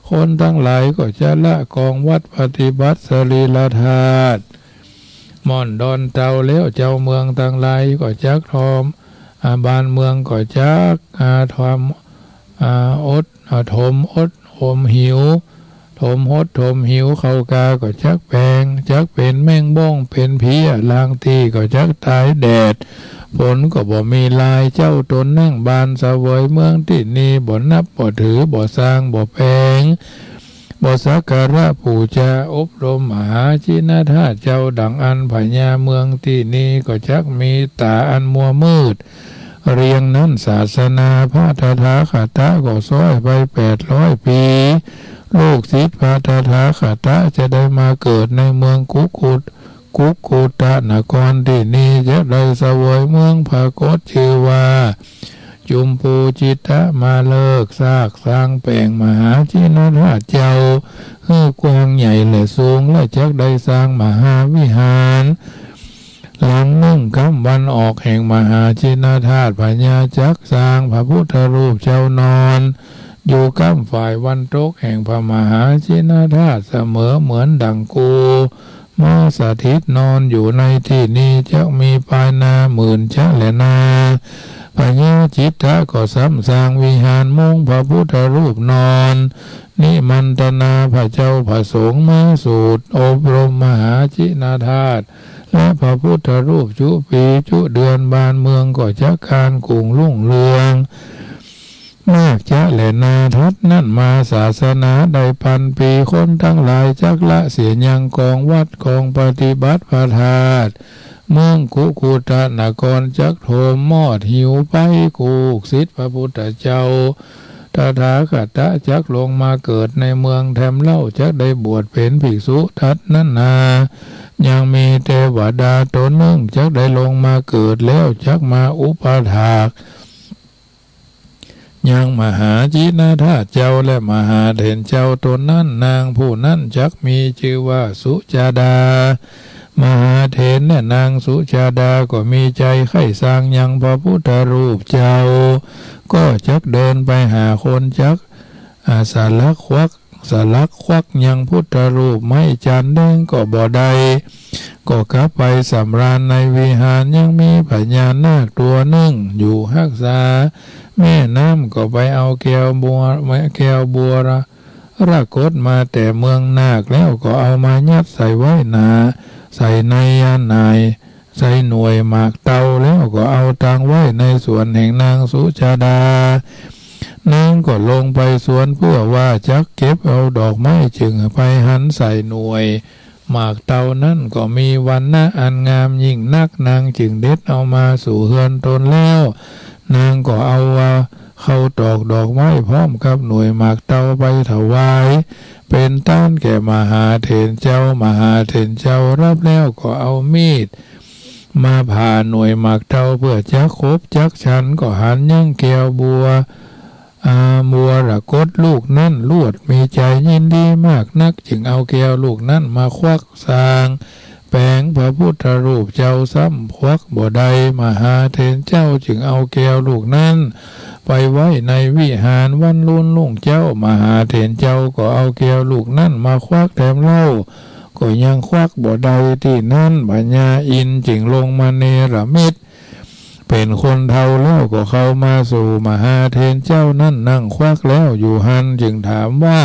คนตังหลายก็จะละกองวัดปฏิบัติสรีระธาตุ ม่อนดอนเตาแล้ว เจ้าเมืองตังหลายก็จักทอม อ่า บ้านเมืองก็จัก อ่า ทอม อ่า อด อ่า ถมอดถมหิว ถมหดถมหิว เข้ากาก็จักแป๋ง จักเป๋นแมงบ้องเป๋นเพี้ย ลางตี้ก็จักต๋ายแดด ฝนก็บ่มีลาย เจ้าต๋นนั่งบ้านเสวยเมืองตี้นี่ บ่นับบ่ถือ บ่สร้างบ่แป๋ง บ่สักการะปู๋จา อบรมมหาจินนาธาตุเจ้า ดังอั้นพญาเมืองตี้นี่ก็จักมีต๋าอันมัวมืด เรียงนั้นศาสนาพระตถาคตะก็ซ้อยไปแปดร้อยปี๋ ลูกศิษย์พระตถาคตะจะได้มาเกิดในเมืองกุกุต กุกุตะนครตี้นี่ จะได้เสวยเมืองผากตจื้อว่า จุมปูจิตะมาฤกษ์ สร้าง สร้างแป๋งมหาจินนาธาตุเจ้า หื้อกว้างใหญ่และสูง และจักได้สร้างมหาวิหาร หลังนึ่ง ก้ำวันออกแห่งมหาจินนาธาตุ พญาจักสร้างพระพุทธรูปเจ้านอน อยู่ก้ำฝ่ายวันตกแห่งพระมหาจินนาธาตุเสมอ เหมือนดั่งกู มาสถิตนอนอยู่ในตี้นี่ จักมีปายนาหมื่นจ๊ะแลนา พญาจิตตะก็ซ้ำสร้างวิหารมุงพระพุทธรูปนอน นิมันตนาพระเจ้าพระสงฆ์มาสูตรอบรมมหาจินนาธาตุ และพระพุทธรูปจุปีจุเดือน บ้านเมืองก็จักก๋านกุ่งรุ่งเรือง มากจ๊ะแลนา ถัดนั้นมาศาสนาได้ปันปี๋ คนตังหลายจักละเสียยังกองวัดกองปฏิบัติพระธาตุ เมืองกุกุตะนครจักโถมมอดหิวไป กูกศิษย์พระพุทธเจ้าตถาคตะจักลงมาเกิดในเมืองแถมเล่า จักได้บวชเป๋นภิกษุ ถัดนั้นนา ยังมีเตวดาต๋นนึ่งจักได้ลงมาเกิดแล้ว จักมาอุปถาก ยังมหาจินนาธาตุเจ้าและมหาเถรเจ้าต๋นนั้น นางผู้นั้นจักมีจื้อว่าสุจาดา มหาเถรและนางสุจาดาก็มีใจ๋ใค่สร้างยังพระพุทธรูปเจ้า ก็จักเดินไปหาคนจัก อ่า สลักควัก สลักควักยังพุทธรูปไม้จันแดงก็บ่ได้ ก็กลับไปสำราญในวิหาร ยังมีพญานาคตั๋วนึ่งอยู่ฮักษา แม่น้ำก็ไปเอาแก้วบัว แก้วบัวมรกตมาแต่เมืองนาค แล้วก็เอามายัดใส่ไว้หนา ใส่ในยาหน่าย ใส่หน่วยหมากเตา แล้วก็เอาตางไว้ในสวนแห่งนางสุจาดา นางก็ลงไปสวนเพื่อว่าจักเก็บเอาดอกไม้ จึงไปหันใส่หน่วยหมากเตานั้นก็มีวรรณะอันงามยิ่งนัก นางจึงเด็ดเอามาสู่เฮือนตนแล้ว นางก็เอาว่าข้าวตอกดอกไม้พร้อมกับหน่วยหมากเตาไปถวาย เป๋นตานแก่มหาเถรเจ้า มหาเถรเจ้ารับแล้วก็เอามีดมาผ่าหน่วยหมากเตาเพื่อจักขบจักฉัน ก็หันยังแก้วบัว อ่า มรกตลูกนั้นลวด มีใจ๋ยินดีมากนัก จึงเอาแก้วลูกนั้นมาควักสร้างแป๋งพระพุทธรูปเจ้า ซ้ำควักบ่ได้ มหาเถรเจ้าจึงเอาแก้วลูกนั้นไปไว้ในวิหาร วันรุ่นรุ่งเจ๊า มหาเถรเจ้าก็เอาแก้วลูกนั้นมาควักแถมเล่า ก็ยังควักบ่ได้ตี้นั้น พญาอินทร์จึงลงมาเนรมิตเป๋นคนเฒ่าแล้วก็เข้ามาสู่มหาเถรเจ้านั้น นั่งควักแล้วอยู่หั้น จึงถามว่า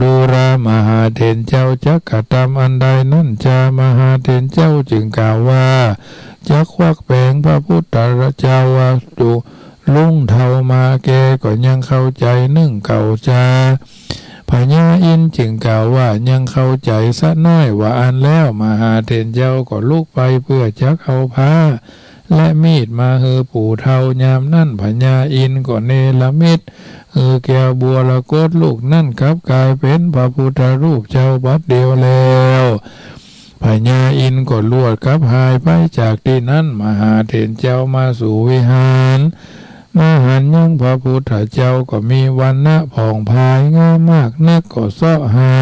ดูรา มหาเถรเจ้าจักกระตำอันใดนั้นจา มหาเถรเจ้าจึงกล่าวว่า จักควักแป๋งพระพุทธเจ้า ว่าจุลุงเฒ่ามาแก่ก็ยังเข้าใจ๋นึ่งเก่าจา พญาอินทร์จึงกล่าวว่า ยังเข้าใจ๋สะน้อยว่าอั้นแล้ว มหาเถรเจ้าก็ลุกไปเพื่อจักเอาผ้าและมีดมาหื้อปู่เฒ่า ยามนั้นพญาอินทร์ก็เนรมิต หื้อแก้วบวรกตลูกนั้นกลับก๋ายเป๋นพระพุทธรูปเจ้าบัดเดี่ยวแล้ว พญาอินทร์ก็ลวดกลับหายไปจากตี้นั้น มหาเถรเจ้ามาสู่วิหาร มาหันยังพระพุทธเจ้าก็มีวรรณะผ่องผายงามมากนัก ก็เซาะหา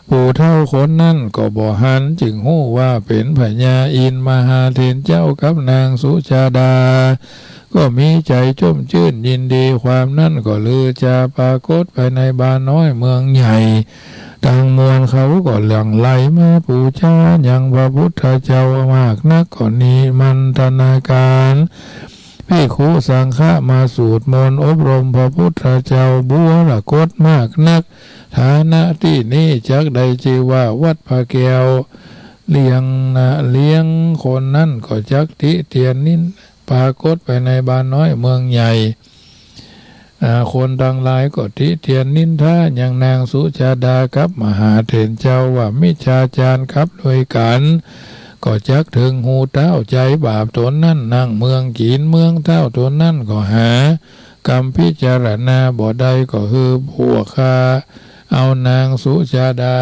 ผู้เฒ่าคนนั้นก็บ่หัน จึงฮู้ว่าเป๋นพญาอินทร์ มหาเถรเจ้ากับนางสุชาดา ก็มีใจ๋จ้มจื้นยินดี ความนั้นก็ลือจาปรากฏไปในบ้านน้อยเมืองใหญ่ ตังมวลเขาก็หลั่งไหลมาปู๋จายังพระพุทธเจ้ามากนัก ก็นิมันตนาการภิกขุสังฆะมาสูตรมนต์อบรมพระพุทธเจ้าบวรกตมากนัก ฐานะตี้นี้จักได้จื้อว่าวัดพระแก้ว เลี้ยงนะ เลี้ยงคนนั้นก็จักติเตียนนิน ปรากฏไปในบ้านน้อยเมืองใหญ่ อ่า คนตังหลายก็ติเตียนนินทายังนางสุชาดากับมหาเถรเจ้าว่ามิจฉาจารย์กับด้วยกั๋น ก็จักเถิงหูเต้าใจ๋บาปต๋นนั้น นั่งเมืองกิ๋นเมืองเต้าต๋นนั้นก็หากำพิจารณาบ่ได้ ก็หื้อพวกข้าเอานางสุชาดา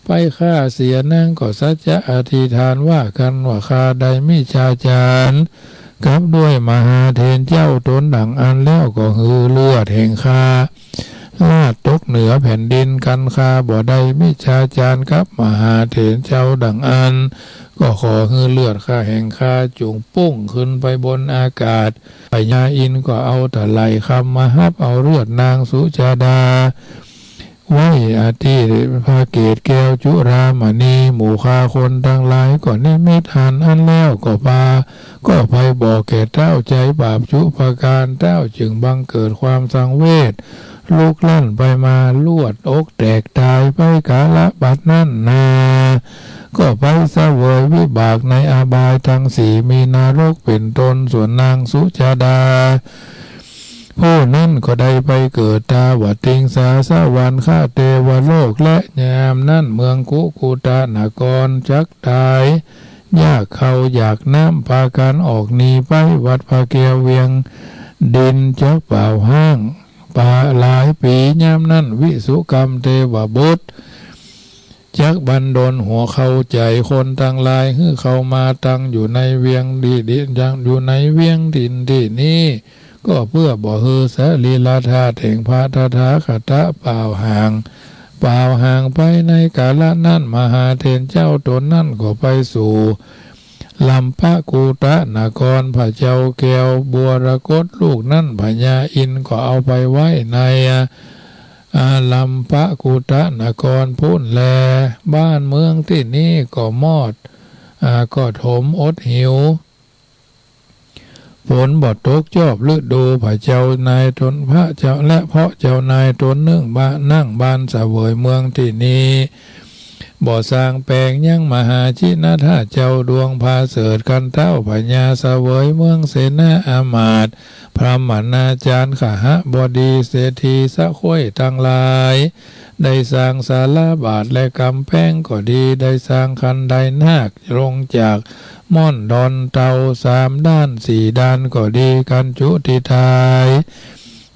ไปฆ่าเสีย นางก็สัจจะอธิษฐานว่า คันว่าข้าได้มิจฉาจารย์กับด้วยมหาเถรเจ้าต๋นดั่งอั้นแล้ว ก็หื้อเลือดแห่งข้าราดตกเหนือแผ่นดิน คันข้าบ่ได้มิจฉาจารย์กับมหาเถรเจ้าดั่งอั้น ก็ขอหื้อเลือดข้าแห่งข้าจุ่งปุ้งขึ้นไปบนอากาศ พญาอินทร์ก็เอาตะไหล่คำมาฮับเอาเลือดนางสุชาดา ไว้อธิพระเกศแก้วจุฬามณี หมู่ข้าคนตังหลายก็นิมิตหันอั้นแล้ว ก็ปา ก็ไปบอกแก่เต้าใจ๋บาปจุประก๋าน เต้าจึงบังเกิดความสังเวช ลุกลั้นไปมา ลวดอกแตกต๋ายไปกาละบัดนั้นนา ก็ไปเสวยวิบากในอบายตังสี่ มีนรกเป๋นต้น ส่วนนางสุชาดา ผู้นั้นก็ได้ไปเกิดตาวติงสา สวรรคเทวโลก และยามนั้นเมืองกุกุตะนครจักต๋าย อยากข้าวอยากน้ำ ปากั๋นออกหนีไปวัดพระแก้วเวียงดินจักเปล่าฮ้างปาหลายปี๋ ยามนั้นวิสุกรรมเทวบุตร จักบันดลหัวเข้าใจ๋คนตังหลาย หื้อเข้ามาตังอยู่ในเวียงตี้ ตี้ ยังอยู่ในเวียงดินตี้นี้ ก็เปื้อบ่หื้อสรีระธาตุแห่งพระตถาคตะเปล่าฮ้าง เปล่าฮ้างไป ในกาละนั้นมหาเถรเจ้าต๋นนั้นก็ไปสู่ ลัมปกุตะนคร พระเจ้าแก้วบวรกตลูกนั้น พญาอินทร์ก็เอาไปไว้ใน อ่า ลัมปกุตะนครปู้นแล บ้านเมืองตี้นี้ก็มอด อ่า ก็ถมอดหิว ฝนบ่ตกจอบฤดู พระเจ้านายต๋น พระเจ้า และเพราะเจ้านายต๋นนึ่งบ้าน นั่งบ้านเสวยเมืองตี้นี้ บ่สร้างแป๋งยัง มหาชินทาสเจ้าดวงผาเสริฐ คันเต้าพญาเสวยเมือง เสนาอามาตย์ พราหมณาจารย์ ขหบดี เศรษฐี สะค้วยตังหลาย ได้สร้างศาลาบาทและก๋ำแพงก็ดี ได้สร้างคันไดนาคลงจากม่อนดอนเต่าสามด้านสี่ด้านก็ดี กั๋นจุติต๋าย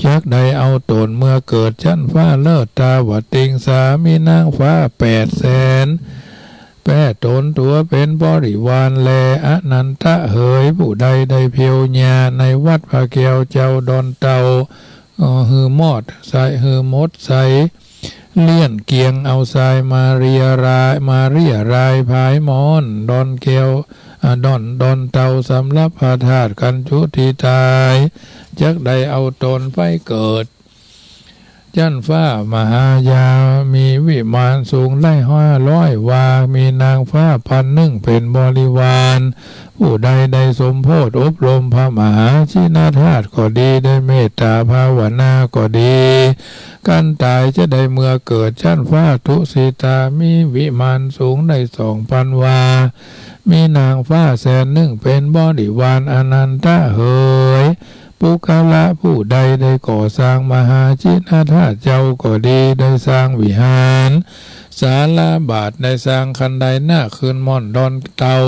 จักได้เอาต๋นเมื่อเกิดจั๊นฟ้าเลิศตาวติงสา มีนางฟ้าแปดแสนแปดต๋นตั๋วเป๋นบริวารแล อนันทะเหย ผู้ใดได้เพียวญาในวัดพระแก้วเจ้าดอนเต่า เอ่อ หื้อมอดใส หื้อหมดใส เลี้ยนเกียงเอาทรายมาเรียราย มาเรียรายผายม่อนดอนแก้ว อ่า ดอน ดอนเต่าสำหรับพระธาตุ กั๋นจุติต๋าย จักได้เอาต๋นไปเกิด จั๊นฟ้ามหายา มีวิมานสูงได้ห้าร้อยวา มีนางฟ้าพันนึ่งเป๋นบริวาร ผู้ใดได้สมโพธิอบรมพระมหาชินทาสก็ดี ได้เมตตาภาวนาก็ดี กั๋นต๋ายจะได้เมื่อเกิดจั๊นฟ้าทุสิตา มีวิมานสูงได้สองปันวา มีนางฟ้าแสนนึ่งเป๋นบริวาร อนันทะเหย ปุคคละผู้ใดได้ก่อสร้างมหาชินทาสเจ้าก็ดี ได้สร้างวิหาร ศาลาบาท ได้สร้างคันไดนาคขึ้นม่อนดอนเต่า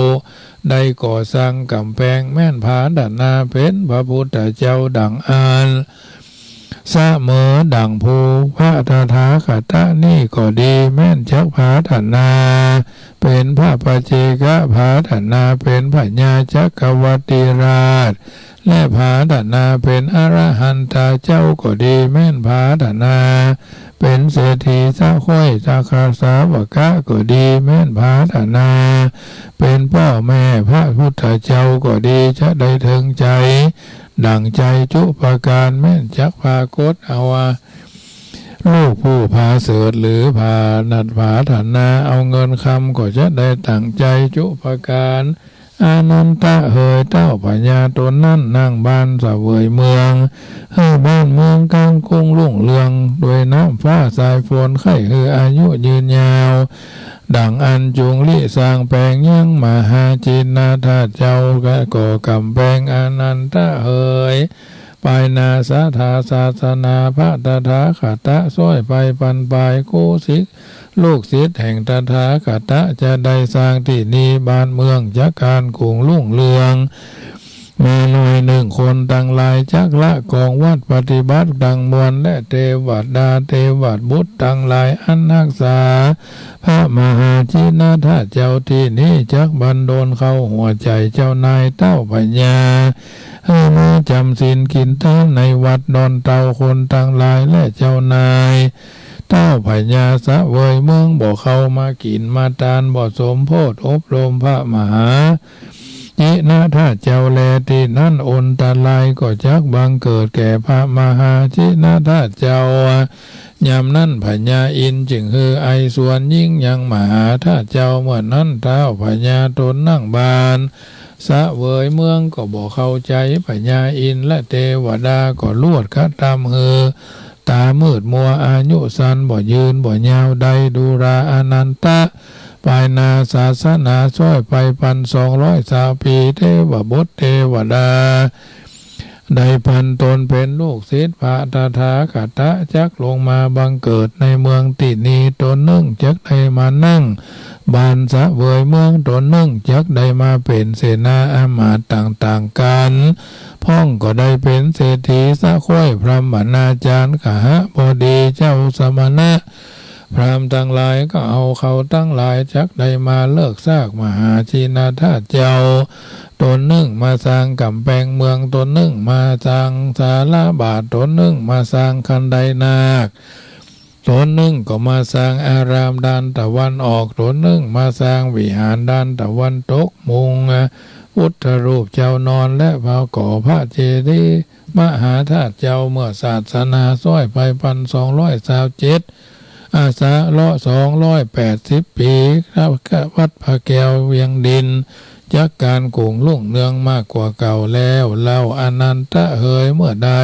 ได้ก่อสร้างก๋ำแพงแม่นผาด้านหน้าเป๋นพระพุทธเจ้าดั่งอั้น เสมอดั่งภูพระตถาคตะนี้ก็ดี แม่นจักผาถนาเป๋นพระปัจเจกะ ผาถนาเป๋นพญาจักรวรรดิราช และผาถนาเป๋นอรหันตาเจ้าก็ดี แม่นผาถนาเป๋นเศรษฐีสะใคว้สะขะสาวกะก็ดี แม่นผาถนาเป๋นป้อแม่พระพุทธเจ้าก็ดี จะได้เถิงใจ๋ดั่งใจ๋จุประก๋าน แม่นจักผากฏเอาว่า ลูกผู้ผาเสริฐหรือผานัดผาถนาเอาเงินคำก็จะได้ดั่งใจ๋จุประก๋าน อานันทะเหย เต้าพญาต๋นนั้นนั่งบานเสวยเมือง หื้อบ้านเมืองก้างกุ่งรุ่งเรือง โดยน้ำฟ้าสายฝน ใค่หื้ออายุยืนยาว ดั่งอั้นจุ่งริสร้างแป๋งยัง มหาจินนาถเจ้าก็ก่อก๋ำแป๋ง อานันทะเหย ปายหน้าสถาศาสนาพระตถาคตะ ซ้อยไปปันปาย กู้ศิษย์ลูกศิษย์แห่งตถาคตะ จะได้สร้างตี้นี้บ้านเมืองจักก้านกุ่งรุ่งเรือง มาหน่อยนึ่งคนตังหลายจักละกองวัตรปฏิบัติตังมวล และเตวดาเตวบุตรตังหลายอันฮักษาพระมหาจินนาถเจ้าตี้นี้ จักบันดลเข้าหัวใจ๋เจ้านายเต้าพญา หื้อมาจ๋ำศีลกิ๋นตานในวัดดอนเต่า คนตังหลายและเจ้านายเต้าพญาเสวยเมืองบ่เข้ามากิ๋นมาตาน บ่สมโพธิอบรมพระมหาจินนาถเจ้าแล ตี้นั้นอันตรายก็จักบังเกิดแก่พระมหาจินนาถเจ้า ยามนั้นพญาอินทร์จึ่งหื้อไอสวนยิงยังมหาถเจ้า เมื่อนั้นเต้าพญาต๋นนั่งบานเสวยเมืองก็บ่เข้าใจ๋ พญาอินทร์และเตวดาก็ลวดกระตำหื้อต๋ามืดมัว อายุสั้นบ่ยืนบ่ยาวได้ ดูราอานันทะ ปายหน้าศาสนาซ้อยไปปันสองร้อยซาวปี๋ เตวบุตรเตวดา ได้ปันต๋นเป๋นลูกศิษย์พระตถาคตะ จักลงมาบังเกิดในเมืองตี้นี้ ต๋นนึ่งจักได้มานั่งบานเสวยเมือง ต๋นนึ่งจักได้มาเป๋นเสนาอามาตย์ต่างๆ กั๋น พ่องก็ได้เป๋นเศรษฐีเสาะใคว้พรหมณาจารย์ ขหบดีเจ้าสมณะ พราหมณ์ตังหลายก็เอาเขาตังหลายจักได้มาเลิกซากมหาจินนาถเจ้า ต๋นนึ่งมาสร้างก๋ำแปงเมือง ต๋นนึ่งมาสร้างสาราบาท ต๋นนึ่งมาสร้างคันไดนาค ต๋นนึ่งก็มาสร้างอารามด้านตะวันออก ต๋นนึ่งมาสร้างวิหารด้านตะวันตก มุงพุทธรูปเจ้านอน และพระก่อพระเจดีย์มหาธาตุเจ้า เมื่อศาสนาซ้อยไปปันสองร้อยซาวเจ็ด อาสาเลาะสองร้อยแปดสิบปี๋ วัดพระแก้วเวียงดิน จักก้านกุ่งรุ่งเรืองมากกว่าเก่าแล้ว เล่าอานันทะเหย เมื่อได้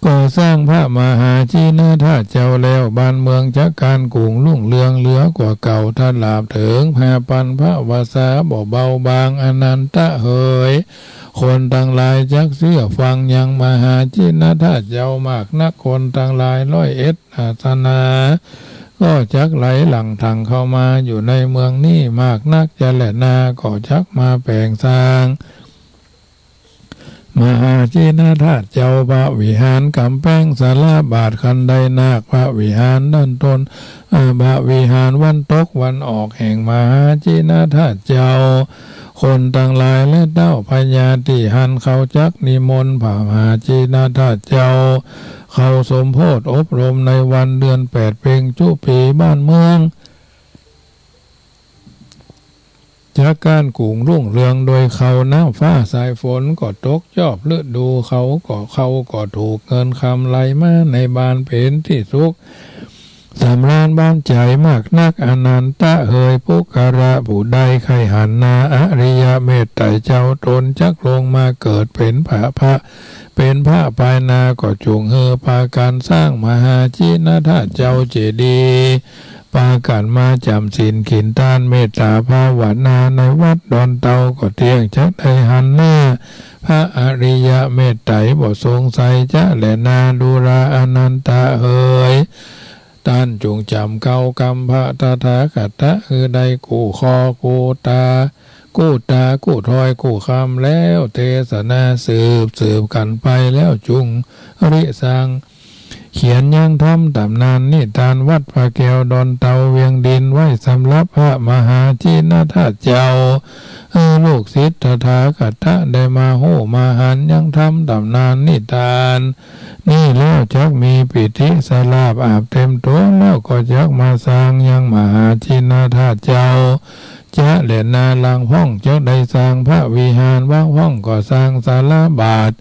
ก่อสร้างพระมหาจินนาถเจ้าแล้ว บ้านเมืองจักก้านกุ่งรุ่งเรืองเหลือกว่าเก่า ตลอดเถิงห้าปันพระวรรษา บ่เบาบาง อานันทะเหย คนตังหลายจักเจื้อฟังยังมหาจินนาถเจ้ามากนัก คนตังหลายร้อยเอ็ดศาสนา ก็จักไหลหลั่งถังเข้ามาอยู่ในเมืองนี้มากนัก จะแลนาก็จักมาแปงสร้างมหาจินนาถเจ้า พระวิหารก๋ำแปง สาราบาท คันไดนาค พระวิหารด้านตน อ่า พระวิหารวันตกวันออกแห่งมหาจินนาถเจ้า คนตังหลายและเต้าพญาตี้หั้นเขาจักนิมนต์พระมหาจินนาถเจ้า เข้าสมโพธิอบรมในวันเดือนแปดเพ็งจุปี๋ บ้านเมืองจักก้านกุ่งรุ่งเรืองโดยเขา น้ำฟ้าสายฝนก็ตกจอบฤดู เขาก็ เขาก็ถูก เงินคำไหลมาในบ้านเป๋นตี้สุข สำราญบานใจ๋มากนัก อานันทะเหย ปุคคละผู้ใดใค่หันนาอริยเมตไตรเจ้า ต๋นจักลงมาเกิดเป๋นพระ พระ เป๋นพระปายหน้าก็จุ่งหื้อปากั๋นสร้างมหาจินนาถเจ้าเจดีย์ ปากั๋นมาจ๋ำศีลกิ๋นตาน เมตตาภาวนาในวัดดอนเต่าก็เตี้ยงจักได้หันหน้าพระอริยเมตไตร บ่สงสัยจะแลนา ดูราอานันทะเหย ต้านจุ่งจ๋ำเกล้ากำพระตถาคตะ หื้อได้กู้ข้อกู้ต๋า กู้ต๋ากู้ถ้อยกู้คำ แล้วเตสนาสืบสืบกั๋นไป แล้วจุ่งริสร้าง เขียนยังธรรมต๋ำนานนิตาน วัดพระแก้วดอนเตาเวียงดิน ไว้สำหรับพระมหาชินธาตุเจ้า หื้อลูกศิษย์ตถาคตะได้มาฮู้มาหันยังธรรมต๋ำนานนิตาน นี่แล้วจักมีปิติสลาภอาบเต็มต๋น แล้วก็จักมาสร้างยังมหาชินธาตุเจ้า จะแลนา ลางพ่องจักได้สร้างพระวิหาร บางพ่องก็สร้างศาลาบาท